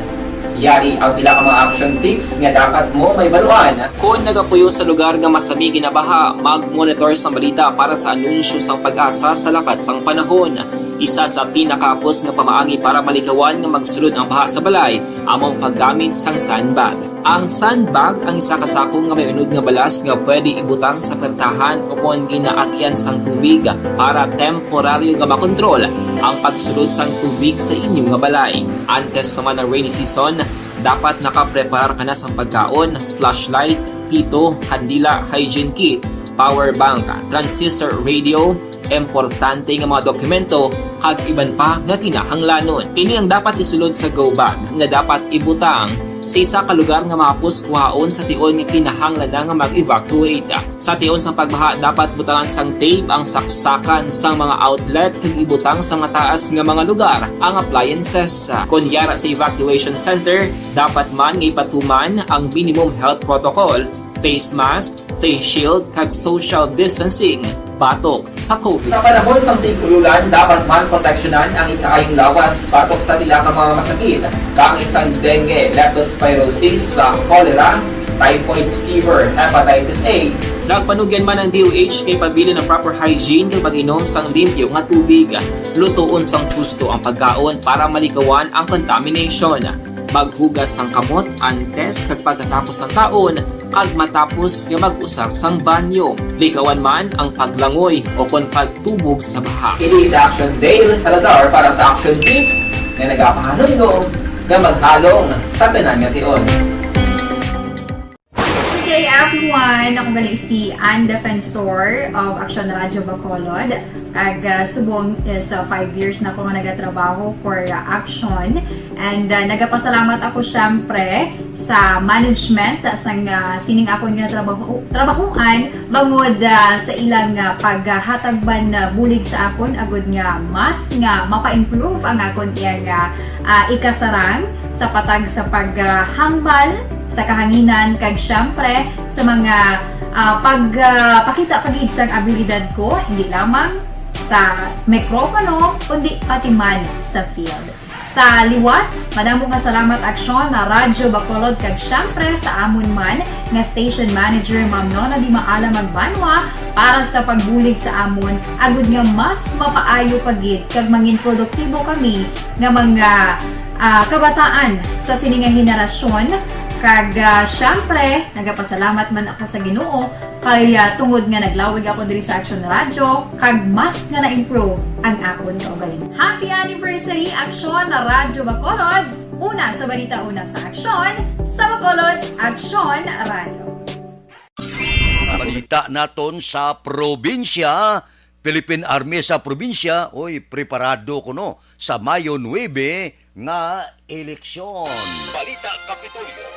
Yari ang pila ka mga action tips nga dapat mo mahibaluan. Kon nagapuyo sa lugar nga masami ginabaha, mag-monitor sang balita para sa anunsyo sang PAGASA sa lakat sang panahon. Isa sa pinakahapos nga pamaagi para malikawan nga magsulod ang baha sa balay amo ang paggamit sang sandbag. Ang sandbag ang isa ka sako nga may unod nga balas nga pwede ibutang sa pertahan o kon ginaagian sang tubig para temporaryo nga makontrol ang pagsulod sang tubig sa inyo nga balay. Antes pa man ang rainy season, dapat nakapreparar ka na sang pagkaon, flashlight, pito, kandila, hygiene kit, power bank, transistor radio, importante nga mga dokumento, kag iban pa nga kinahanglanon. Ini ang dapat isulod sa go bag nga dapat ibutang sa isa ka lugar nga mahapos kuhaon sa tion nga kinahanglan na nga mag-evacuate. Sa tion sang pagbaha, dapat butangan sang tape ang saksakan sang mga outlet kag ibutang sa mataas nga mga lugar ang appliances. Kon yara sa evacuation center, dapat man nga ipatuman ang minimum health protocol, face mask, face shield, kag social distancing batok sa COVID. Sa panahon sang tig-ululan, dapat man proteksyonan ang ikaayong lawas batok sa pila ka mga masakit, kaangay sang dengue, leptospirosis, sa cholera, typhoid fever, hepatitis A. Nagpanugyan man ang D O H nga ipabilin ang proper hygiene kag pag-inom sang limpyo nga tubig. Lutoon sang husto ang pagkaon para malikawan ang contamination. Maghugas sang kamot antes kag pagkatapos sang kaon kag matapos nga mag-usar sang banyo. Likawan man ang paglangoy o kon pagtubog sa baha. Ini si Action Dale Salazar para sa Action Tips nga nagapahanumdom nga maghalong sa tanan nga tion. Good day, everyone. Ako gali si Ann Defensor of Action Radio Bacolod. Kag, ah, subong is, ah, five years na ako nga nagatrabaho for, ah, Action. And, ah, nagapasalamat ako, syempre, sa management, ah, sang, ah, sining akon nga trabaho, trabahuan, bangod, ah, sa ilang, ah, paghatag man, ah, bulig sa akon, agud nga mas nga mapa-improve ang akon iyang, ah, ah, ikasarang sa patag sa paghambal sa kahanginan, kag syempre sa mga, ah, pag, ah, pakita pa gid sang abilidad ko, hindi lamang sa mikropono, kundi pati man sa field. Sa liwat, madamo nga salamat, Aksyon, na Radyo Bacolod, kag syempre sa amon man nga station manager, Ma'am Nona Di Maala Magbanwa, para sa pagbulig sa amon, agud nga mas mapaayo pa gid kag mangin produktibo kami nga mga, ah, kabataan sa sini nga henerasyon. Kag, ah, syempre, nagapasalamat man ako sa Ginoo kay, ah, tungod nga naglawig ako diri sa Action Radio, kag mas nga na-improve ang akon kaugalingon. Happy anniversary, Aksyon na Radyo Bacolod! Una sa balita, una sa aksyon, sa Bacolod, Aksyon Radio. Balita naton sa probinsya, Philippine Army sa probinsya, oy, preparado kuno sa Mayo nuebe nga eleksyon. Balita Kapitolyo.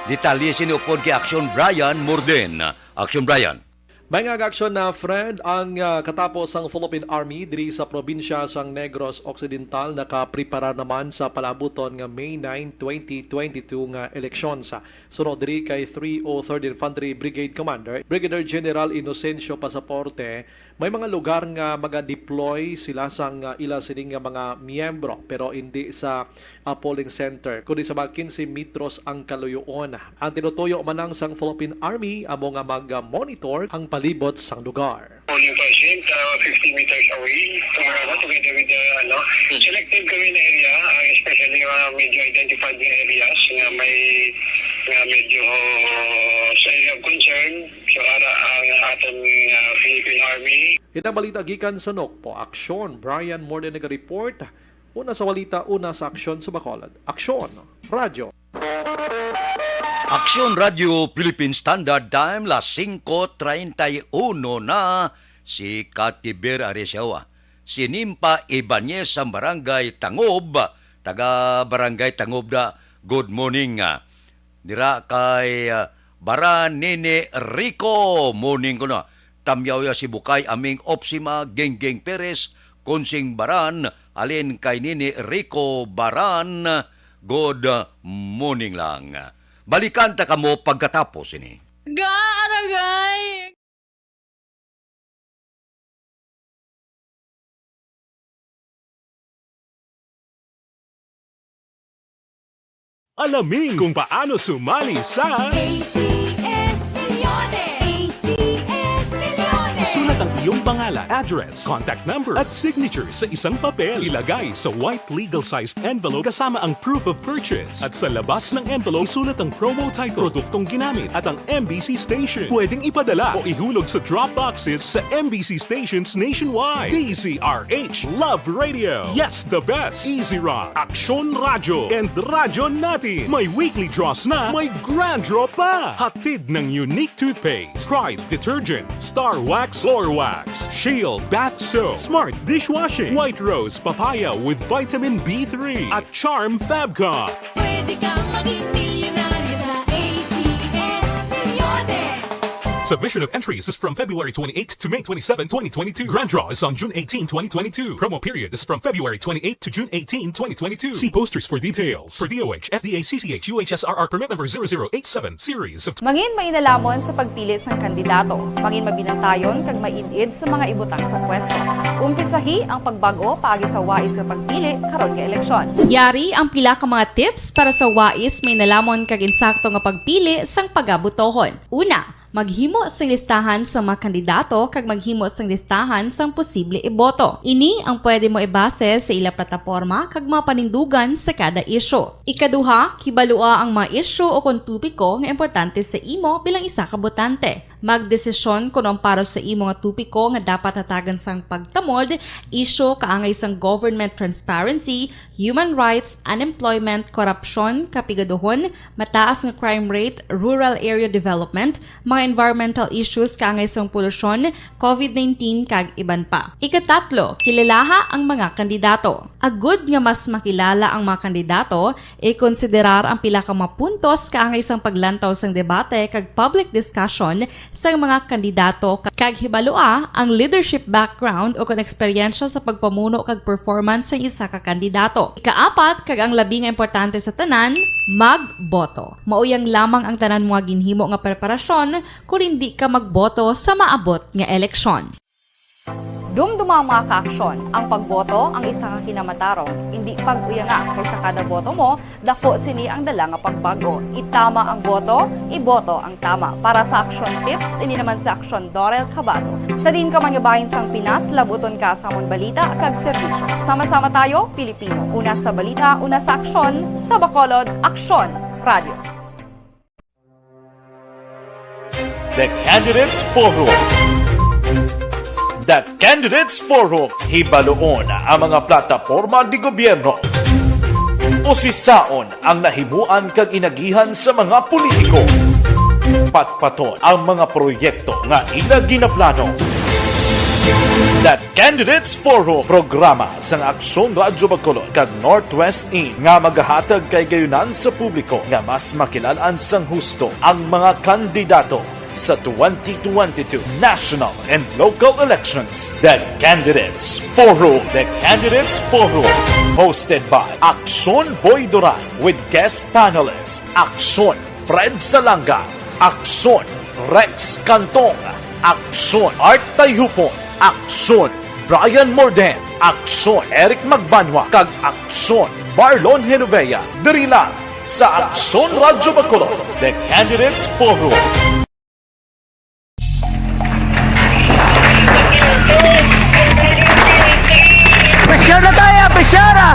Detalye sini upod kay Aksyon Brian Morden. Aksyon Brian. May nga aksyon na, Fred, ang, ah, katapos sang Philippine Army diri sa probinsya sang Negros Occidental nakaprepara naman sa palabuton nga May nine, twenty twenty-two nga eleksyon. Sa sunod diri kay three oh third Infantry Brigade Commander Brigadier General Inocencio Pasaporte, may mga lugar nga maga-deploy sila sang, ah, ila sining nga mga miyembro, pero hindi sa, ah, polling center, kundi sa mga quince metros ang kaluyoon. Ang tinutuyo man lang sang Philippine Army amo nga mag-monitor ang palibot sang lugar. Polling percent, ah, fifty meters away. Tumara na together with the, ano, selective kami na area, ah, especially mga medyo identified na areas nga may, nga medyo sa area of concern. So, ara ang aton, ah, Philippine Army. Ina balita gikan sa Nokpo, Aksyon, Brian Morden naga-report. Una sa balita, una sa aksyon sa Bacolod. Aksyon, Radyo. Aksyon Radyo Philippine Standard Time, las singko treinta y uno na. Si Katiber Arisiawa, si Nimpa Ibanez sa Barangay Tangob, taga Barangay Tangob na. Good morning, ah. Dira kay, ah, Baran Nini Rico, morning ko na. Tamyaw ya si Bukay Aming Opsima, Genggeng Perez, Konsing Baran, halin kay Nini Rico Baran, good morning lang. Balikan ta kamo pagkatapos ini. Ga, aragay! Alamin kung paano sumali sa A C S Millones. A C S Millones. Isulat ang iyong pangalan, address, contact number, at signature sa isang papel. Ilagay sa white legal-sized envelope kasama ang proof of purchase. At sa labas ng envelope, isulat ang promo title, produktong ginamit, at ang M B C station. Pwedeng ipadala o ihulog sa drop boxes sa M B C stations nationwide. D Z R H Love Radio. Yes, the best. Easy Rock, Aksyon Radyo, and Radyo Natin. May weekly draws na, may grand draw pa. Hatid ng Unique Toothpaste, Pride Detergent, Star Wax, Floor Wax, Shield Bath Soap, Smart Dishwashing, White Rose Papaya with Vitamin B three, at Charm Fabcon. Pwede kang maging milyonaryo sa A C S Millones. Submission of entries is from February twenty-eighth to May twenty-seven, twenty twenty-two. Grand draw is on June eighteen, twenty twenty-two. Promo period is from February twenty-eighth to June eighteen, twenty twenty-two. See posters for details. For D O H, F D A, C C H, U H S R R permit number zero zero eight seven, series of Mangin mainalamon sa pagpili sang kandidato. Mangin mabinantayon kag maid-id sa mga ibutang sa pwesto. Umpisahi ang pagbag-o paagi sa wais nga pagpili karon nga eleksyon. Yari ang pila ka mga tips para sa wais, mainalamon kag insakto nga pagpili sang pagabotohon. Una, maghimo sing listahan sa mga kandidato kag maghimo sing listahan sang posible iboto. Ini ang pwede mo ibase sa ila plataporma kag mga panindugan sa kada isyu. Ikaduha, kibalua ang mga isyu o kon topiko nga importante sa imo bilang isa ka botante. Magdesisyon kon ang para sa imo nga topiko nga dapat hatagan sang pagtamod, isyu kaangay sang government transparency, human rights, unemployment, korupsyon, kapigaduhon, mataas nga crime rate, rural area development, mga environmental issues kaangay sang polusyon, covid nineteen, kag iban pa. Ikatatlo, kilalaha ang mga kandidato. Agud nga mas makilala ang mga kandidato, ikonsiderar ang pila ka mga puntos kaangay sang paglantaw sang debate kag public discussion sang mga kandidato, kag hibalua ang leadership background o kon eksperyensya sa pagpamuno kag performance sang isa ka kandidato. Ikaapat, kag ang labi nga importante sa tanan, magboto. Mauyang lamang ang tanan mga ginhimo nga preparasyon kon indi ka magboto sa maabot nga eleksyon. Dumduma ang mga kaaksyon. Ang pagboto ang isa ka kinamatarong. Indi pag-uyanga, kay sa kada boto mo, dako sini ang dala nga pagbag-o. Itama ang boto, iboto ang tama. Para sa Aksyon Tips, ini naman si Aksyon Dorel Cabato. Sa diin ka man nga bahin sang Pinas, labuton ka sa amon balita kag serbisyo. Sama-sama tayo, Pilipino. Una sa balita, una sa aksyon, sa Bacolod, Aksyon Radio. The Candidates Forum. The Candidates Forum, hibaluon ang mga plataporma di gobyerno. Usisaon ang nahimuan kag inagihan sa mga politiko. Patpaton ang mga proyekto nga ila ginaplano. The Candidates Forum, programa sang Aksyon Radyo Bacolod kag Northwest In nga magahatag kahigayonan sa publiko nga mas makilalaan sang husto ang mga kandidato sa twenty twenty-two national and local elections. The Candidates Forum. The Candidates Forum, hosted by Aksyon Boy Duran with guest panelist Aksyon Fred Salanga, Aksyon Rex Cantong, Aksyon Art Tayhupon, Aksyon Brian Morden, Aksyon Eric Magbanwa, kag Aksyon Marlon Genovea, diri lang sa Aksyon Radyo Bacolod, The Candidates Forum. Pressure na tayo, pressure na!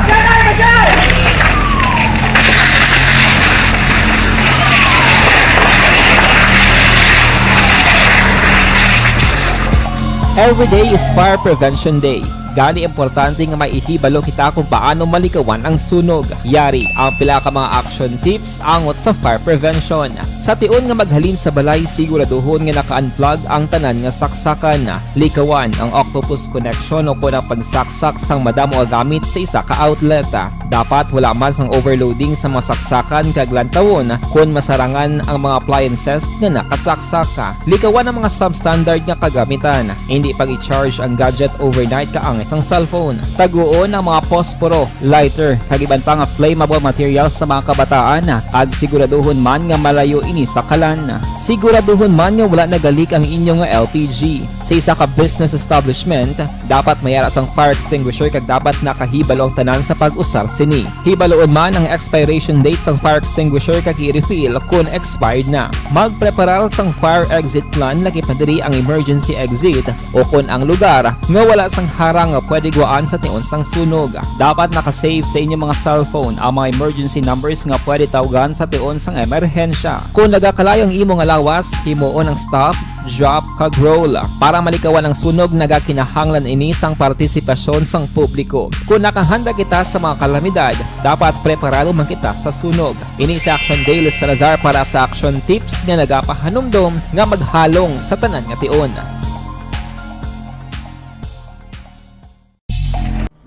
Every day is Fire Prevention Day. Gani, importante nga maihibalo kita kung paano malikawan ang sunog. Yari ang pila ka mga action tips angot sa fire prevention. Sa tion nga maghalin sa balay, siguraduhon nga naka-unplug ang tanan nga saksakan. Likawan ang octopus connection o kon ang pagsaksak sang madamo nga gamit sa isa ka outlet. Dapat wala man sang overloading sa mga saksakan kag lantawon kon masarangan ang mga appliances nga nakasaksak. Likawan ang mga substandard nga kagamitan. Indi pag-i-charge ang gadget overnight kaang sang cellphone. Taguon ang mga posporo, lighter, kag iban pa nga flammable materials sa mga kabataan, kag siguraduhon man nga malayo ini sa kalan. Siguraduhon man nga wala nagalik ang inyo nga L P G. Sa isa ka business establishment, dapat may ara sang fire extinguisher kag dapat nakahibalo ang tanan sa pag-usar sini. Hibaluon man ang expiration date sang fire extinguisher kag i-refill kon expired na. Magpreparar sang fire exit plan, lakip na diri ang emergency exit, o kon ang lugar nga wala sang harang nga pwede guwaan sa tion sang sunog. Dapat naka-save sa inyo mga cellphone ang mga emergency numbers nga pwede tawgan sa tion sang emerhensya. Kung nagakalayo ang imo nga lawas, himuon ang stop, drop, kag roll. Para malikawan ang sunog, nagakinahanglan ini sang partisipasyon sang publiko. Kung nakahanda kita sa mga kalamidad, dapat preparado man kita sa sunog. Ini si Action Dale Salazar para sa Action Tips nga nagapahanumdom nga maghalong sa tanan nga tion.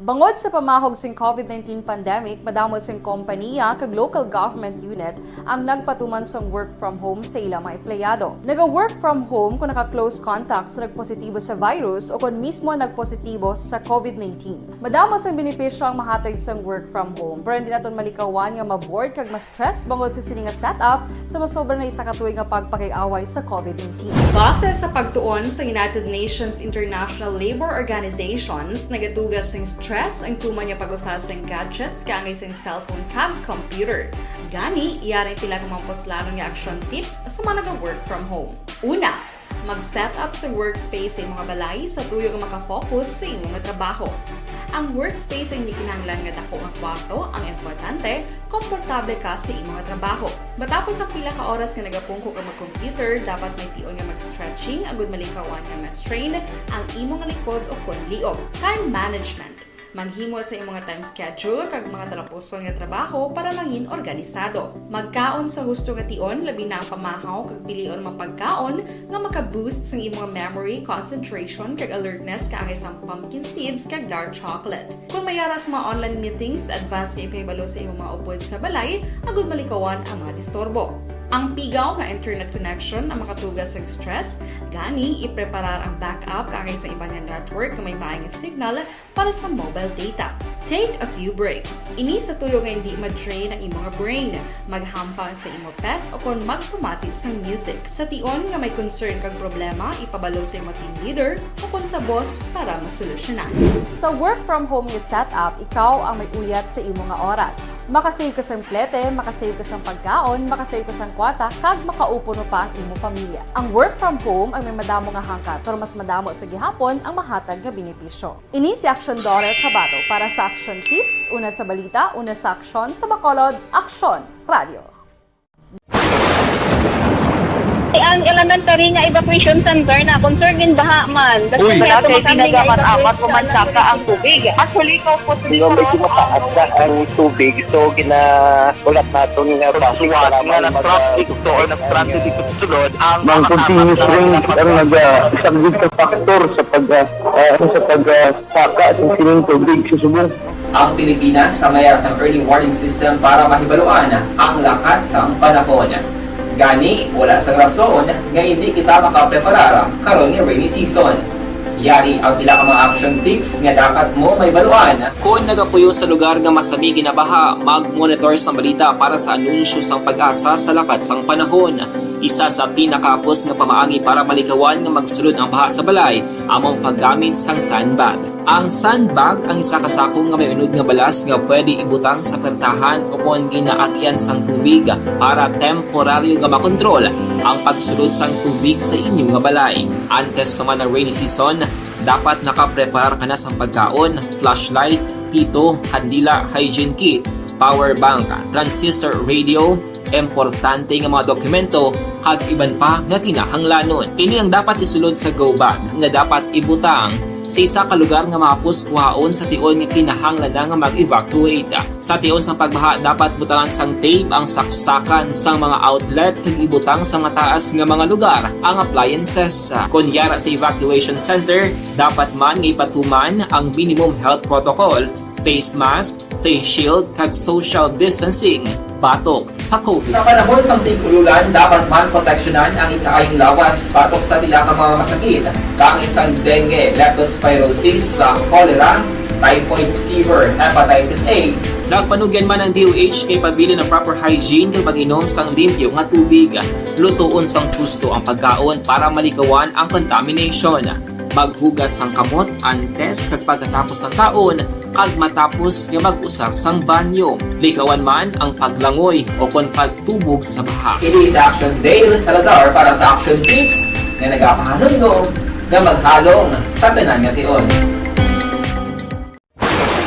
Bangod sa pamahog sing COVID nineteen pandemic, madamo sing kompaniya kag local government unit ang nagpatuman sang work from home sa ila mga empleyado. Naga-work from home kung naka-close contact sa nagpositibo sa virus o kon mismo nagpositibo sa COVID nineteen. Madamo sang benepisyo ang mahatag sang work from home, pero hindi naton malikawan nga ma-bored kag ma-stress bangod sa sini nga setup sa masobra na isa ka tuig nga pagpakig-away sa COVID nineteen. Base sa pagtuon sa United Nations International Labour Organizations, nagatuga sing stress ang tuman nga pag-usa sing gadgets kaangay sing cellphone kag computer. Gani, yari ang pila ka mga puslanon nga action tips sa mga naga-work from home. Una, mag-set up sa workspace sa imong balay sa tuyo nga makafocus sa imong trabaho. Ang workspace ay hindi kinahanglan nga dako nga kwarto, ang importante, komportable ka sa imong trabaho. Matapos ang pila ka oras nga nagapungko ka mag-computer, dapat may tion nga mag-stretching agud malikawan nga ma-strain ang imong likod o kon liog. Time management. Maghimo sa imong time schedule kag mga talapuson nga trabaho para mangin organisado. Magkaon sa husto nga tion, labi na ang pamahaw kag pilion mga pagkaon nga maka-boost sang imong memory, concentration, kag alertness kaangay sang pumpkin seeds kag dark chocolate. Kung may ara sa mga online meetings, advance nga ipahibalo sa imong mga upod sa balay agud malikawan ang mga disturbo. Ang pigaw nga internet connection ang makatuga sa stress, gani ipreparar ang backup kaangay sa iban nga network nga may maayong signal para sa mobile data. Take a few breaks. Ini sa tuyo nga hindi ma-drain ang imong brain. Maghampang sa imo pet o kon magpamati sang music. Sa tion nga may concern kag problema, ipabalo sa imo team leader o kon sa boss para masolusyonan. Sa work from home nga setup, ikaw ang may uyat sa imo nga oras. Makasave ka sang plete, makasave ka sang pagkaon, makasave ka sang kwarta, kag makaupo pa ang imo pamilya. Ang work from home ang may madamo nga hangkat, pero mas madamo sa gihapon ang mahatag nga benepisyo. Ini si Action Dore Cabato para sa Action Tips, una sa balita, una sa aksyon, sa Bacolod, Aksyon Radio. Ang elementary nga evacuation center na concern in baha man. Uy. Wala kay ginagamat-amat, kumansaka ang tubig. Actually, ikaw po, medyo mataas na ang tubig, so ginahulat naton nga traffic para nga mag- nag-traffic to or nag-traffic dito sa sulod ang mga continuous rain ang nag-, ah, isang risk factor sa pag, ah, ah, sa pag, ah, saka sa sining tubig sa subong. Ang Pilipinas sa may sang early warning system para mahibaluan ang lakat sang panahon. Gani, wala sang rason nga hindi kita makapreparar karon nga rainy season. Yari ang pila ka mga action tips nga dapat mo mahibaluan. Kon nagapuyo sa lugar nga masami ginabaha, mag-monitor sang balita para sa anunsyo sang PAGASA sa lakat sang panahon. Isa sa pinakahapos nga pamaagi para malikawan nga magsulod ang baha sa balay amo ang paggamit sang sandbag. Ang sandbag ang isa ka sako nga may unod nga balas nga pwede ibutang sa pertahan o kon ginaagian sang tubig para temporaryo nga makontrol ang pagsulod sang tubig sa inyo nga balay. Antes pa man ang rainy season, dapat nakapreparar ka na sang pagkaon, flashlight, pito, kandila, hygiene kit, power bank, transistor radio, importante nga mga dokumento, kag iban pa nga kinahanglanon. Ini ang dapat isulod sa go bag nga dapat ibutang sa isa ka lugar nga mahapos kuhaon sa tion nga kinahanglan na nga mag-evacuate. Sa tion sang pagbaha, dapat butangan sang tape ang saksakan sang mga outlet kag ibutang sa mataas nga mga lugar ang appliances. Kon yara sa evacuation center, dapat man nga ipatuman ang minimum health protocol, face mask, face shield, kag social distancing. batok sa COVID. Sa panahon sang tig-ululan, dapat man proteksyonan ang ikaayong lawas batok sa pila ka mga masakit, kaangay sang dengue, leptospirosis, sa cholera, typhoid fever, hepatitis A. Nagpanugyan man ang D O H kay pabilin ang proper hygiene kag pag-inom sang limpyo nga tubig. Lutoon sang husto ang pagkaon para malikawan ang contamination. Maghugas sang kamot antes kag pagkatapos sang kaon, kag matapos nga mag-usar sang banyo. Likawan man ang paglangoy o kon pagtubog sa baha. Kini si Action Dale Salazar para sa Action Tips nga nagapahanumdom nga maghalong sa tanan nga tion.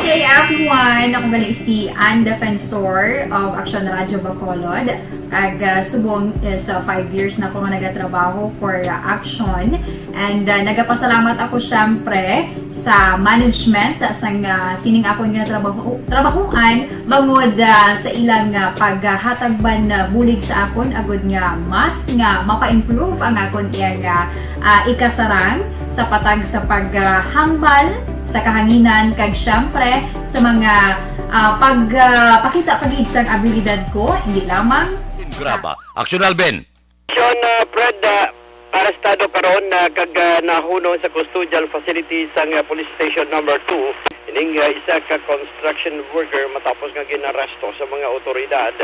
Good day, everyone. Ako gali si Ann Defensor of Action Radio Bacolod. Kag, ah, subong is, ah, five years na ako nga nagatrabaho for, ah, Action. And, ah, nagapasalamat ako, syempre, sa management, ah, sang, ah, sining akon nga trabaho, trabahuan, bangod, ah, sa ilang, ah, paghatag man, ah, bulig sa akon, agud nga mas nga mapa-improve ang akon iyang, ah, ah, ikasarang sa patag sa paghambal sa kahanginan, kag, syempre, sa mga, ah, pag, ah, pakita pa gid sang abilidad ko, hindi lamang Graba. Action, Alvin. Action, ah, Fred, ah, arestado karon, ah, kag, ah, nahunong sa custodial facility sang, ah, Police Station Number Two ining, ah, isa ka construction worker matapos nga ginaresto sa mga otoridad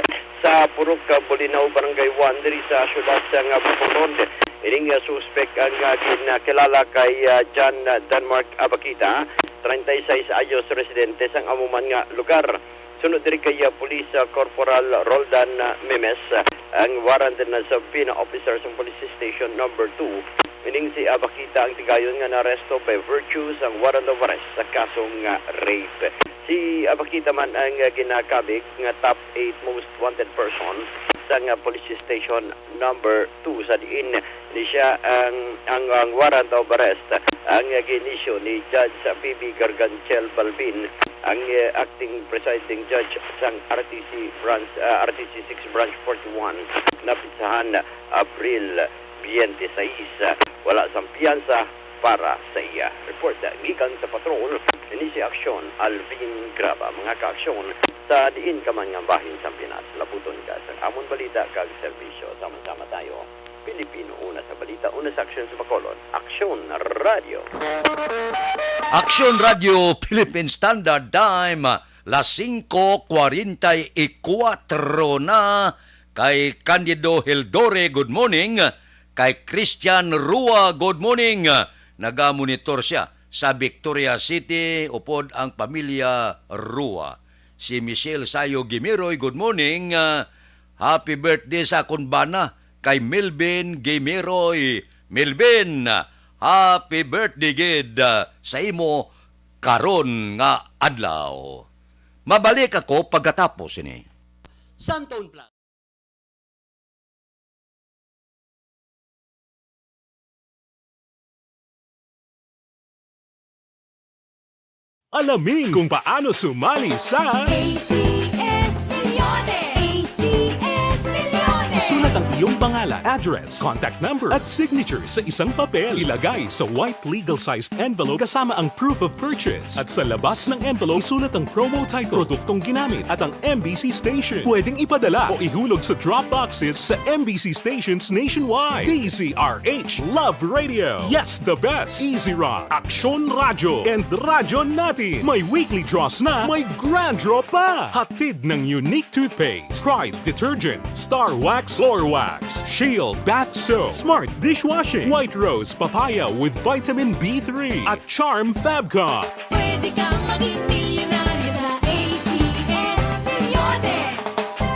sa Purok, ah, Bolinao, Barangay One, diri sa siyudad sang, ah, Bacolod. Ining, ah, suspek ang, ah, ginakilala kay, ah, John, ah, Denmark Abakita, treinta y seis anyos, residente sang amo man nga lugar. Sunod diri kay, ah, Police, ah, Corporal Roldan, ah, Memes, ah, ang warrant na subpoena officer sang Police Station Number Two. Meaning si Abakita ang tigayon nga naaresto by virtue sang warrant of arrest sa kasong, ah, rape. Si Abakita man ang, ah, ginakabig nga top eight most wanted person sang, ah, Police Station Number Two, sa diin ni siya ang, ang, ang warrant of arrest ang, ah, ginisyu ni Judge P B Garganchel Balbin, ang, ah, acting presiding judge sang R T C branch, ah, R T C six branch forty-one, napitsahan Abril twenty-six. Wala sang piyansa para sa iya. Report gikan sa patrol, ini si Aksyon Alvin Graba. Mga kaaksyon, sa diin ka man nga bahin sang Pinas, labuton ka sa amon balita kag serbisyo. Sama-sama tayo, Pilipino, una sa balita, una sa aksyon sa Bacolod. Aksyon Radio. Aksyon Radio Philippine Standard Time, las singko kwarenta y kuwatro na. Kay Candido Hildore, good morning. Kay Christian Rua, good morning. Nagamonitor siya sa Victoria City, upod ang pamilya Rua. Si Michelle Sayo Gimiroy, good morning. Ah, happy birthday sa akon bana kay Melvin Gimiroy. Melvin, happy birthday gid, ah, sa imo karon nga adlaw. Mabalik ako pagkatapos ini. Santon Plus. Alamin kung paano sumali sa A C S Millones. A C S Millones. Isulat ang iyong pangalan, address, contact number, at signature sa isang papel. Ilagay sa white legal-sized envelope kasama ang proof of purchase. At sa labas ng envelope, isulat ang promo title, produktong ginamit, at ang M B C station. Pwedeng ipadala o ihulog sa drop boxes sa M B C stations nationwide. D Z R H, Love Radio. Yes, the best. Easy Rock, Aksyon Radyo, and Radyo Natin. May weekly draws na, may grand draw pa. Hatid ng Unique Toothpaste, Pride Detergent, Star Wax Floor Wax, Shield Bath Soap, Smart Dishwashing, White Rose Papaya with Vitamin B three, at Charm Fabcon. Pwede kang maging milyonaryo sa A C S Millones.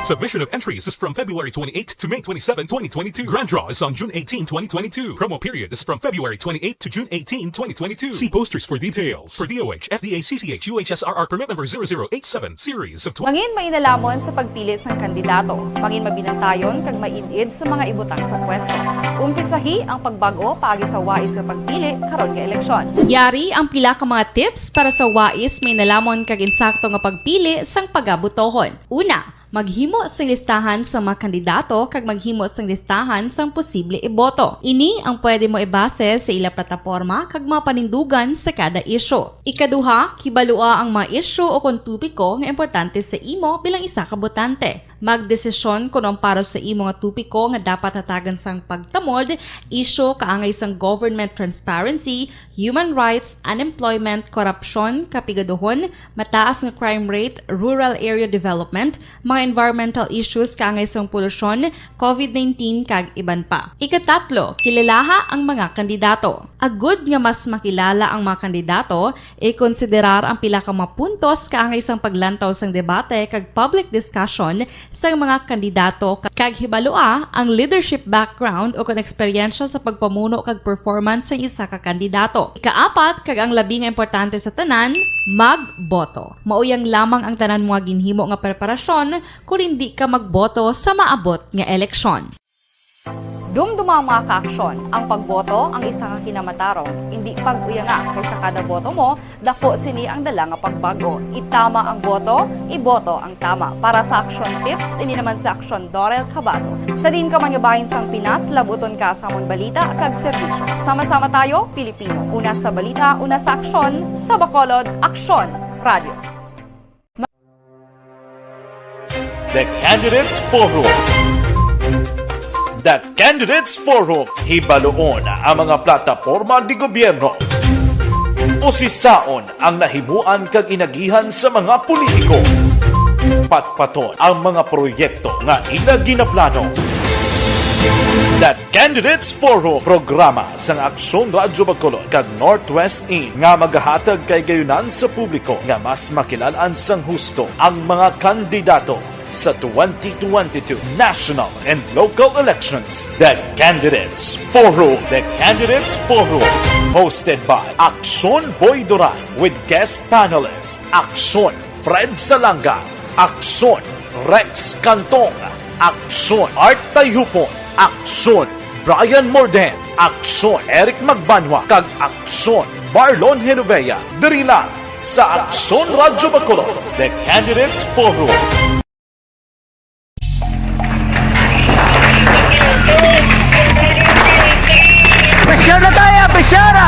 Submission of entries is from February twenty-eight to May twenty-seven, twenty twenty-two. Grand draw is on June eighteen, twenty twenty-two. Promo period is from February twenty-eight to June eighteen, twenty twenty-two. See posters for details. For D O H, F D A, C C H, U H S R R permit number zero zero eight seven, series of twenty. Mangin mainalamon sa pagpili sang kandidato. Mangin mabinantayon kag maid-id sa mga ibutang sa pwesto. Umpisahi ang pagbag-o paagi sa wais nga pagpili karon nga eleksyon. Yari ang pila ka mga tips para sa wais, mainalamon kag insakto nga pagpili sang pagabotohon. Una, Maghimo sing listahan sa mga kandidato kag maghimo sing listahan sang posible iboto. Ini ang pwede mo ibase sa ila plataporma kag mga panindugan sa kada isyu. Ikaduha, kibalua ang mga isyu o kon topiko nga importante sa imo bilang isa ka botante. Magdesisyon kon ang para sa imo nga topiko nga dapat hatagan sang pagtamod, isyu kaangay sang government transparency, human rights, unemployment, korupsyon, kapigaduhon, mataas nga crime rate, rural area development, mga environmental issues kaangay sang polusyon, covid nineteen, kag iban pa. Ikatatlo, kilalaha ang mga kandidato. Agud nga mas makilala ang mga kandidato, ikonsiderar ang pila ka mga puntos kaangay sang paglantaw sang debate kag public discussion sang mga kandidato ka-, kag hibalua ang leadership background o kon eksperyensya sa pagpamuno kag performance sang isa ka kandidato. Ikaapat, kag ang labi nga importante sa tanan, magboto. Mao yang lamang ang tanan mo nga ginhimo nga preparasyon kon hindi ka magboto sa maabot nga eleksyon. Dumduma ang mga kaaksyon. Ang pagboto ang isa ka kinamatarong. Hindi pag-uyanga, kay sa kada boto mo, dako sini ang dala nga pagbag-o. Itama ang boto, iboto ang tama. Para sa Aksyon Tips, ini naman si Aksyon Dorel Cabato. Sa diin ka man nga bahin sang Pinas, labuton ka sa amon balita kag serbisyo. Sama-sama tayo, Pilipino. Una sa balita, una sa aksyon, sa Bacolod, Aksyon Radio. The Candidates Forum. The Candidates Forum, hibaluon ang mga plataporma de gobyerno. Usisaon ang nahimuan kag inagihan sa mga politiko. Patpaton ang mga proyekto nga ila ginaplano. The Candidates Forum, programa sang Aksyon Radyo Bacolod kag Northwest In nga magahatag kay gayunan sa publiko nga mas makilal-an sang husto ang mga kandidato sa twenty twenty-two national and local elections. The Candidates Forum. The Candidates Forum, hosted by Aksyon Boy Duran with guest panelist Aksyon Fred Salanga, Aksyon Rex Cantong, Aksyon Art Tayhupon, Aksyon Brian Morden, Aksyon Eric Magbanwa, kag Aksyon Marlon Genovea. Diri lang sa Aksyon Radyo Bacolod, The Candidates Forum. Pressure na tayo, pressure na!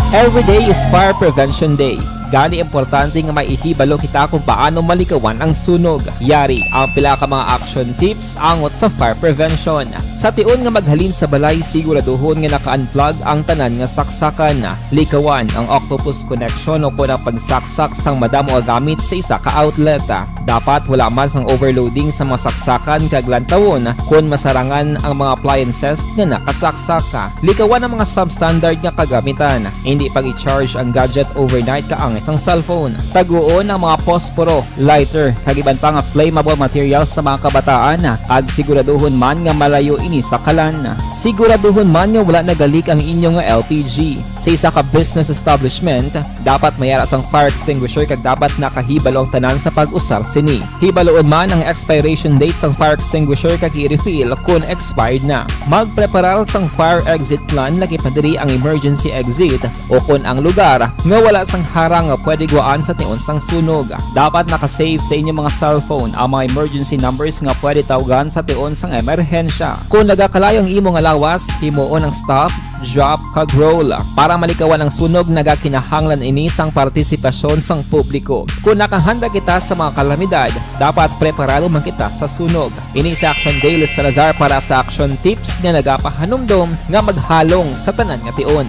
Every day is Fire Prevention Day. Gani, importante nga may ihibalo kita kung paano malikawan ang sunog. Yari ang pila ka mga action tips angot sa fire prevention. Sa tion nga maghalin sa balay, siguraduhon nga naka-unplug ang tanan nga saksakan. Likawan ang octopus connection o kon ang pagsaksak sang madamo nga gamit sa isa ka outlet. Dapat wala man sang overloading sa mga saksakan kag lantawon kon masarangan ang mga appliances nga nakasaksak. Likawan ang mga substandard nga kagamitan. Hindi pag-i-charge ang gadget overnight kaangay sang cellphone. Taguon ang mga posporo, lighter, kag iban pa nga flammable materials sa mga kabataan, kag siguraduhon man nga malayo ini sa kalan. Siguraduhon man nga wala nagalik ang inyo nga L P G. Sa isa ka business establishment, dapat may ara sang fire extinguisher kag dapat nakahibalo ang tanan sa pag-usar sini. Hibaluon man ang expiration date sang fire extinguisher kag i-refill kon expired na. Magpreparar sang fire exit plan, lakip na diri ang emergency exit o kon ang lugar nga wala sang harang nga pwede gwaan sa tion sang sunog. Dapat naka-save sa inyo mga cellphone ang mga emergency numbers nga pwede tawgan sa tion sang emerhensya. Kon nagakalayo ang imo nga lawas, himuon ang stop, drop, kag roll. Para malikawan ang sunog, nagakinahanglan ini sang partisipasyon sang publiko. Kon nakahanda kita sa mga kalamidad, dapat preparado man kita sa sunog. Ini si Action Dale Salazar para sa Action Tips nga nagapahanumdom nga maghalong sa tanan nga tion.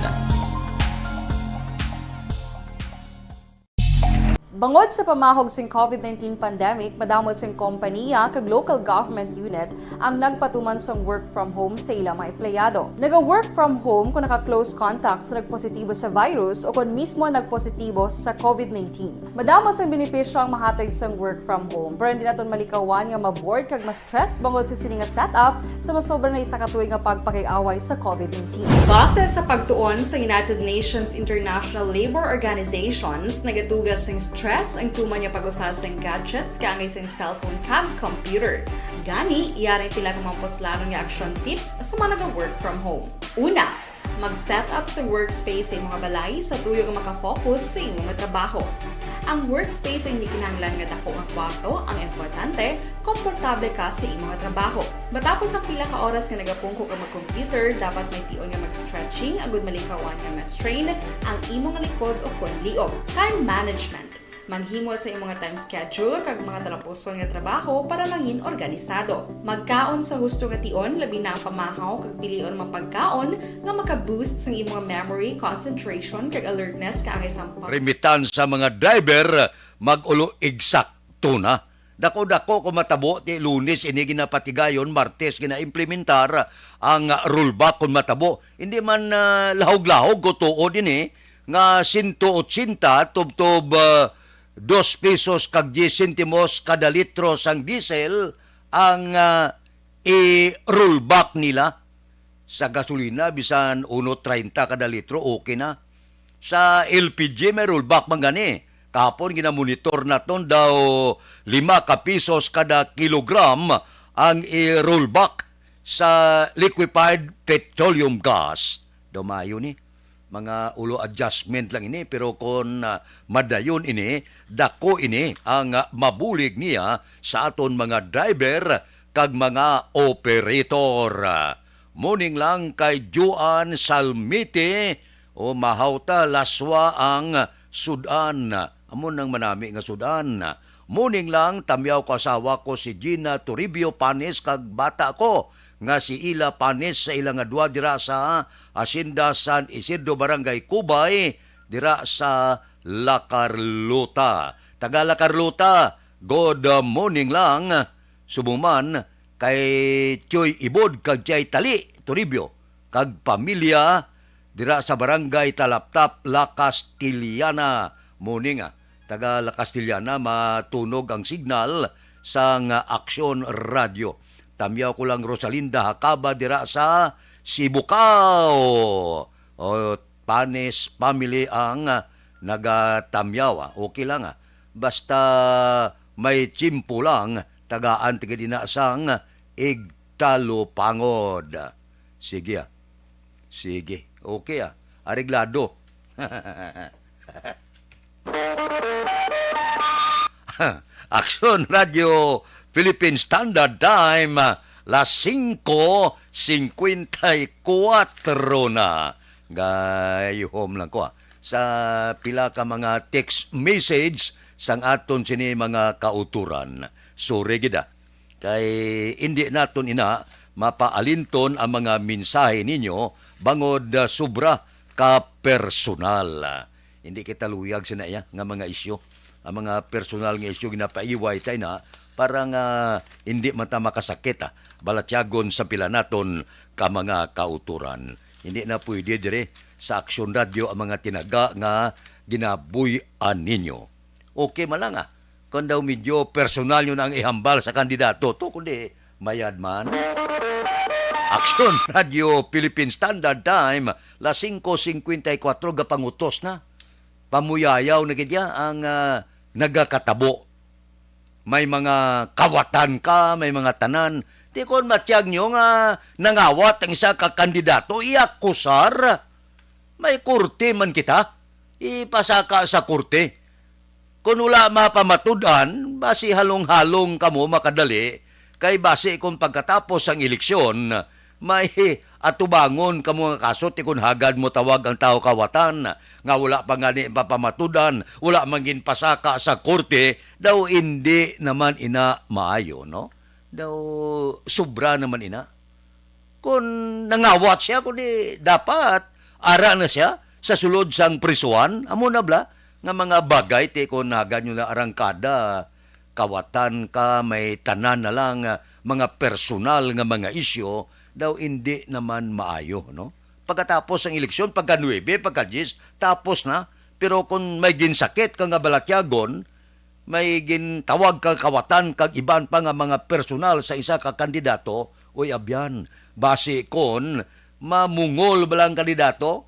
Bangod sa pamahog sing covid nineteen pandemic, madamo sing kompaniya kag local government unit ang nagpatuman sang work from home sa ila mga empleyado. Naga-work from home kung naka-close contact sa nagpositibo sa virus o kon mismo nagpositibo sa covid nineteen. Madamo sang benepisyo ang mahatag sang work from home, pero hindi naton malikawan nga ma-bored kag ma-stress bangod sa sini nga setup sa masobra na isa ka tuig nga pagpakig-away sa covid nineteen. Base sa pagtuon sa United Nations International Labour Organizations, nagatuga sing stress Stress ang tuman nga pag-usa sang gadgets kaangay sang cellphone kag computer. Gani, yari sila kung mga puslanon nga action tips sa mga naga-work from home. Una, mag-set up sa workspace sa imong balay sa tuyo nga makafocus sa imong trabaho. Ang workspace ay hindi kinahanglan nga dako nga kwarto, ang importante, komportable ka sa imong trabaho. Matapos ang pila ka oras nga nagapungko ka mag-computer, dapat may tion nga mag-stretching agud malikawan nga ma-strain ang imong likod o kon liog. Time management. Maghimo sa imong time schedule kag mga talapuson nga trabaho para mangin organisado. Magkaon sa husto nga tion, labi na ang pamahaw kag pilion mga pagkaon nga maka-boost sa imong memory, concentration kag alertness kaangay sa pag- Rimitan sa mga driver, mag-ulo eksakto na. Dako-dako ko matabo ti Lunes ini ginapatigayon, Martes ginaimplementar ang rollback kon matabo. Hindi man, ah, lahog-lahog ko tuod ini nga sento otsenta tubtob, ah, dos pesos kag diyes sentimos kada litro sang diesel ang, ah, i-rollback nila. Sa gasolina, bisan uno treinta kada litro, okay na. Sa L P G, may rollback man gani. Kahapon, ginamonitor naton daw lima ka pisos kada kilogram ang i-rollback sa liquefied petroleum gas. Daw maayo ni. Mga ulo adjustment lang ini, pero kon, ah, madayon ini, dako ini ang, ah, mabulig niya sa aton mga driver kag mga operator. Muning lang kay Juan Salmite, o mahaw ta, laswa ang sudan. Amo nang manami nga sudan. Muning lang, tamyaw ko asawa ko si Gina Toribio Panis kag bata ko nga si Ila Panis sa ila nga duwa dira sa Hacienda San Isidro, Barangay Cubay, dira sa La Carlota. Taga La Carlota, good morning lang. Subong man kay Choy Ibod kag Chay Tali Toribio kag pamilya dira sa Barangay Talaptap, La Castellana. Morning, ah. Taga La Castellana, matunog ang signal sang Aksyon Radyo. Tamyaw ko lang Rosalinda Hakaba dira sa Sibukao. O, Panis family ang, ah, nagatamyaw, ah. Okay lang, ah. Basta may tiyempo lang, tagaan tigid ina sang igtalupangod. Sige, ah. Sige. Okay, ah. Areglado. Aksyon Radyo Philippine Standard Time, las singko singkwenta y kuwatro na. Gayuhom lang ko, ah. Sa pila ka mga text message sang aton sini mga kauturan. Sorry gid, ah. Kay indi naton ina mapaalinton ang mga mensahe ninyo bangod, ah, sobra ka personal. Hindi kita luyag sa naiya nga mga isyu. Ang mga personal nga isyu ginapaiway ta ina para nga hindi man ta makasakit, ah, balatyagon sa pila naton ka mga kauturan. Hindi na pwede dire sa Aksyon Radyo ang mga tinaga nga ginabuy-an ninyo. Okay man lang, ah. Kung daw medyo personal yun ang ihambal sa kandidato to, kundi mayad man. Aksyon Radyo Philippine Standard Time, las singko singkwenta y kuwatro, gapangutos na. Pamuyayaw na gid ya ang, ah, nagakatabo. May mga kawatan ka, may mga tanan. Di kon matiyag nyo nga nangawat ang isa ka kandidato, iakusar. May korte man kita. Ipasaka sa korte. Kon wala mapamatud-an, basi halong-halong kamo makadali, kay basi kon pagkatapos sang eleksyon, may atubangon kamo nga kaso ti kon hagad mo tawag ang tawo kawatan nga wala pa gani mapamatud-an, wala man ginpasaka sa korte, daw indi naman ina maayo, no? Daw sobra naman ina. Kung nangawat siya, kundi dapat ara na siya sa sulod sang prisuhan, amo na bala nga mga bagay ti kung hagad nyo na arangkada, kawatan ka, may tanan na lang, ah, mga personal nga mga isyu, daw indi naman maayo, no? Pagkatapos ang eleksyon, pagka nuebe, pagka diyes, tapos na. Pero kung may ginsakit ka nga balatyagon, may gintawag kang kawatan kag iban pa nga mga personal sa isa ka kandidato, uy, abyan, basi kon mamungol ba lang kandidato,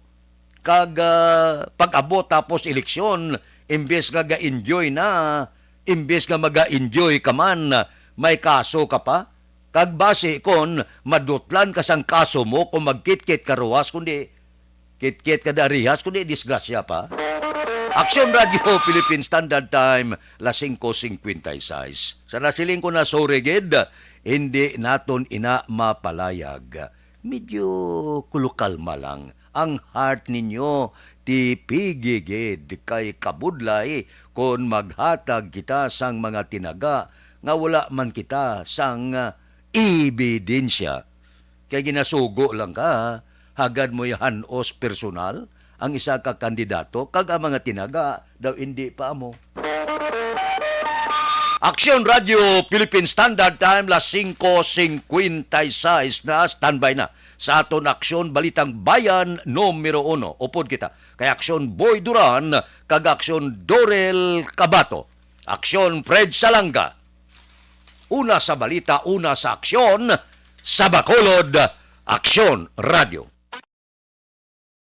kag, ah, pag-abot tapos eleksyon, Imbes nga ga-enjoy na, imbes nga maga-enjoy ka man, may kaso ka pa. Kag basi kon madutlan ka sang kaso mo, kung magkitkit ka ruwas, kundi kitkit ka da rihas, kundi disgrasya pa. Aksyon Radio Philippine Standard Time, las singko singkwenta y seis. Sa nasiling ko na, sorry gid, hindi naton ina mapalayag. Medyo kulukalma lang ang heart ninyo, tipigi gid kay kabudlay kon maghatag kita sang mga tinaga nga wala man kita sang, ah, ebidensya. Kay ginasugo lang ka, ha? Hagad mo'y han-os personal ang isa ka kandidato, kag ang mga tinaga daw indi pa amo. Aksyon Radio Philippine Standard Time, las singko singkwenta y seis na, standby na sa aton Aksyon Balitang Bayan numero uno. Upod kita kay Aksyon Boy Duran kag Aksyon Dorel Cabato. Aksyon Fred Salanga. Una sa balita, una sa aksyon, sa Bacolod, Aksyon Radio.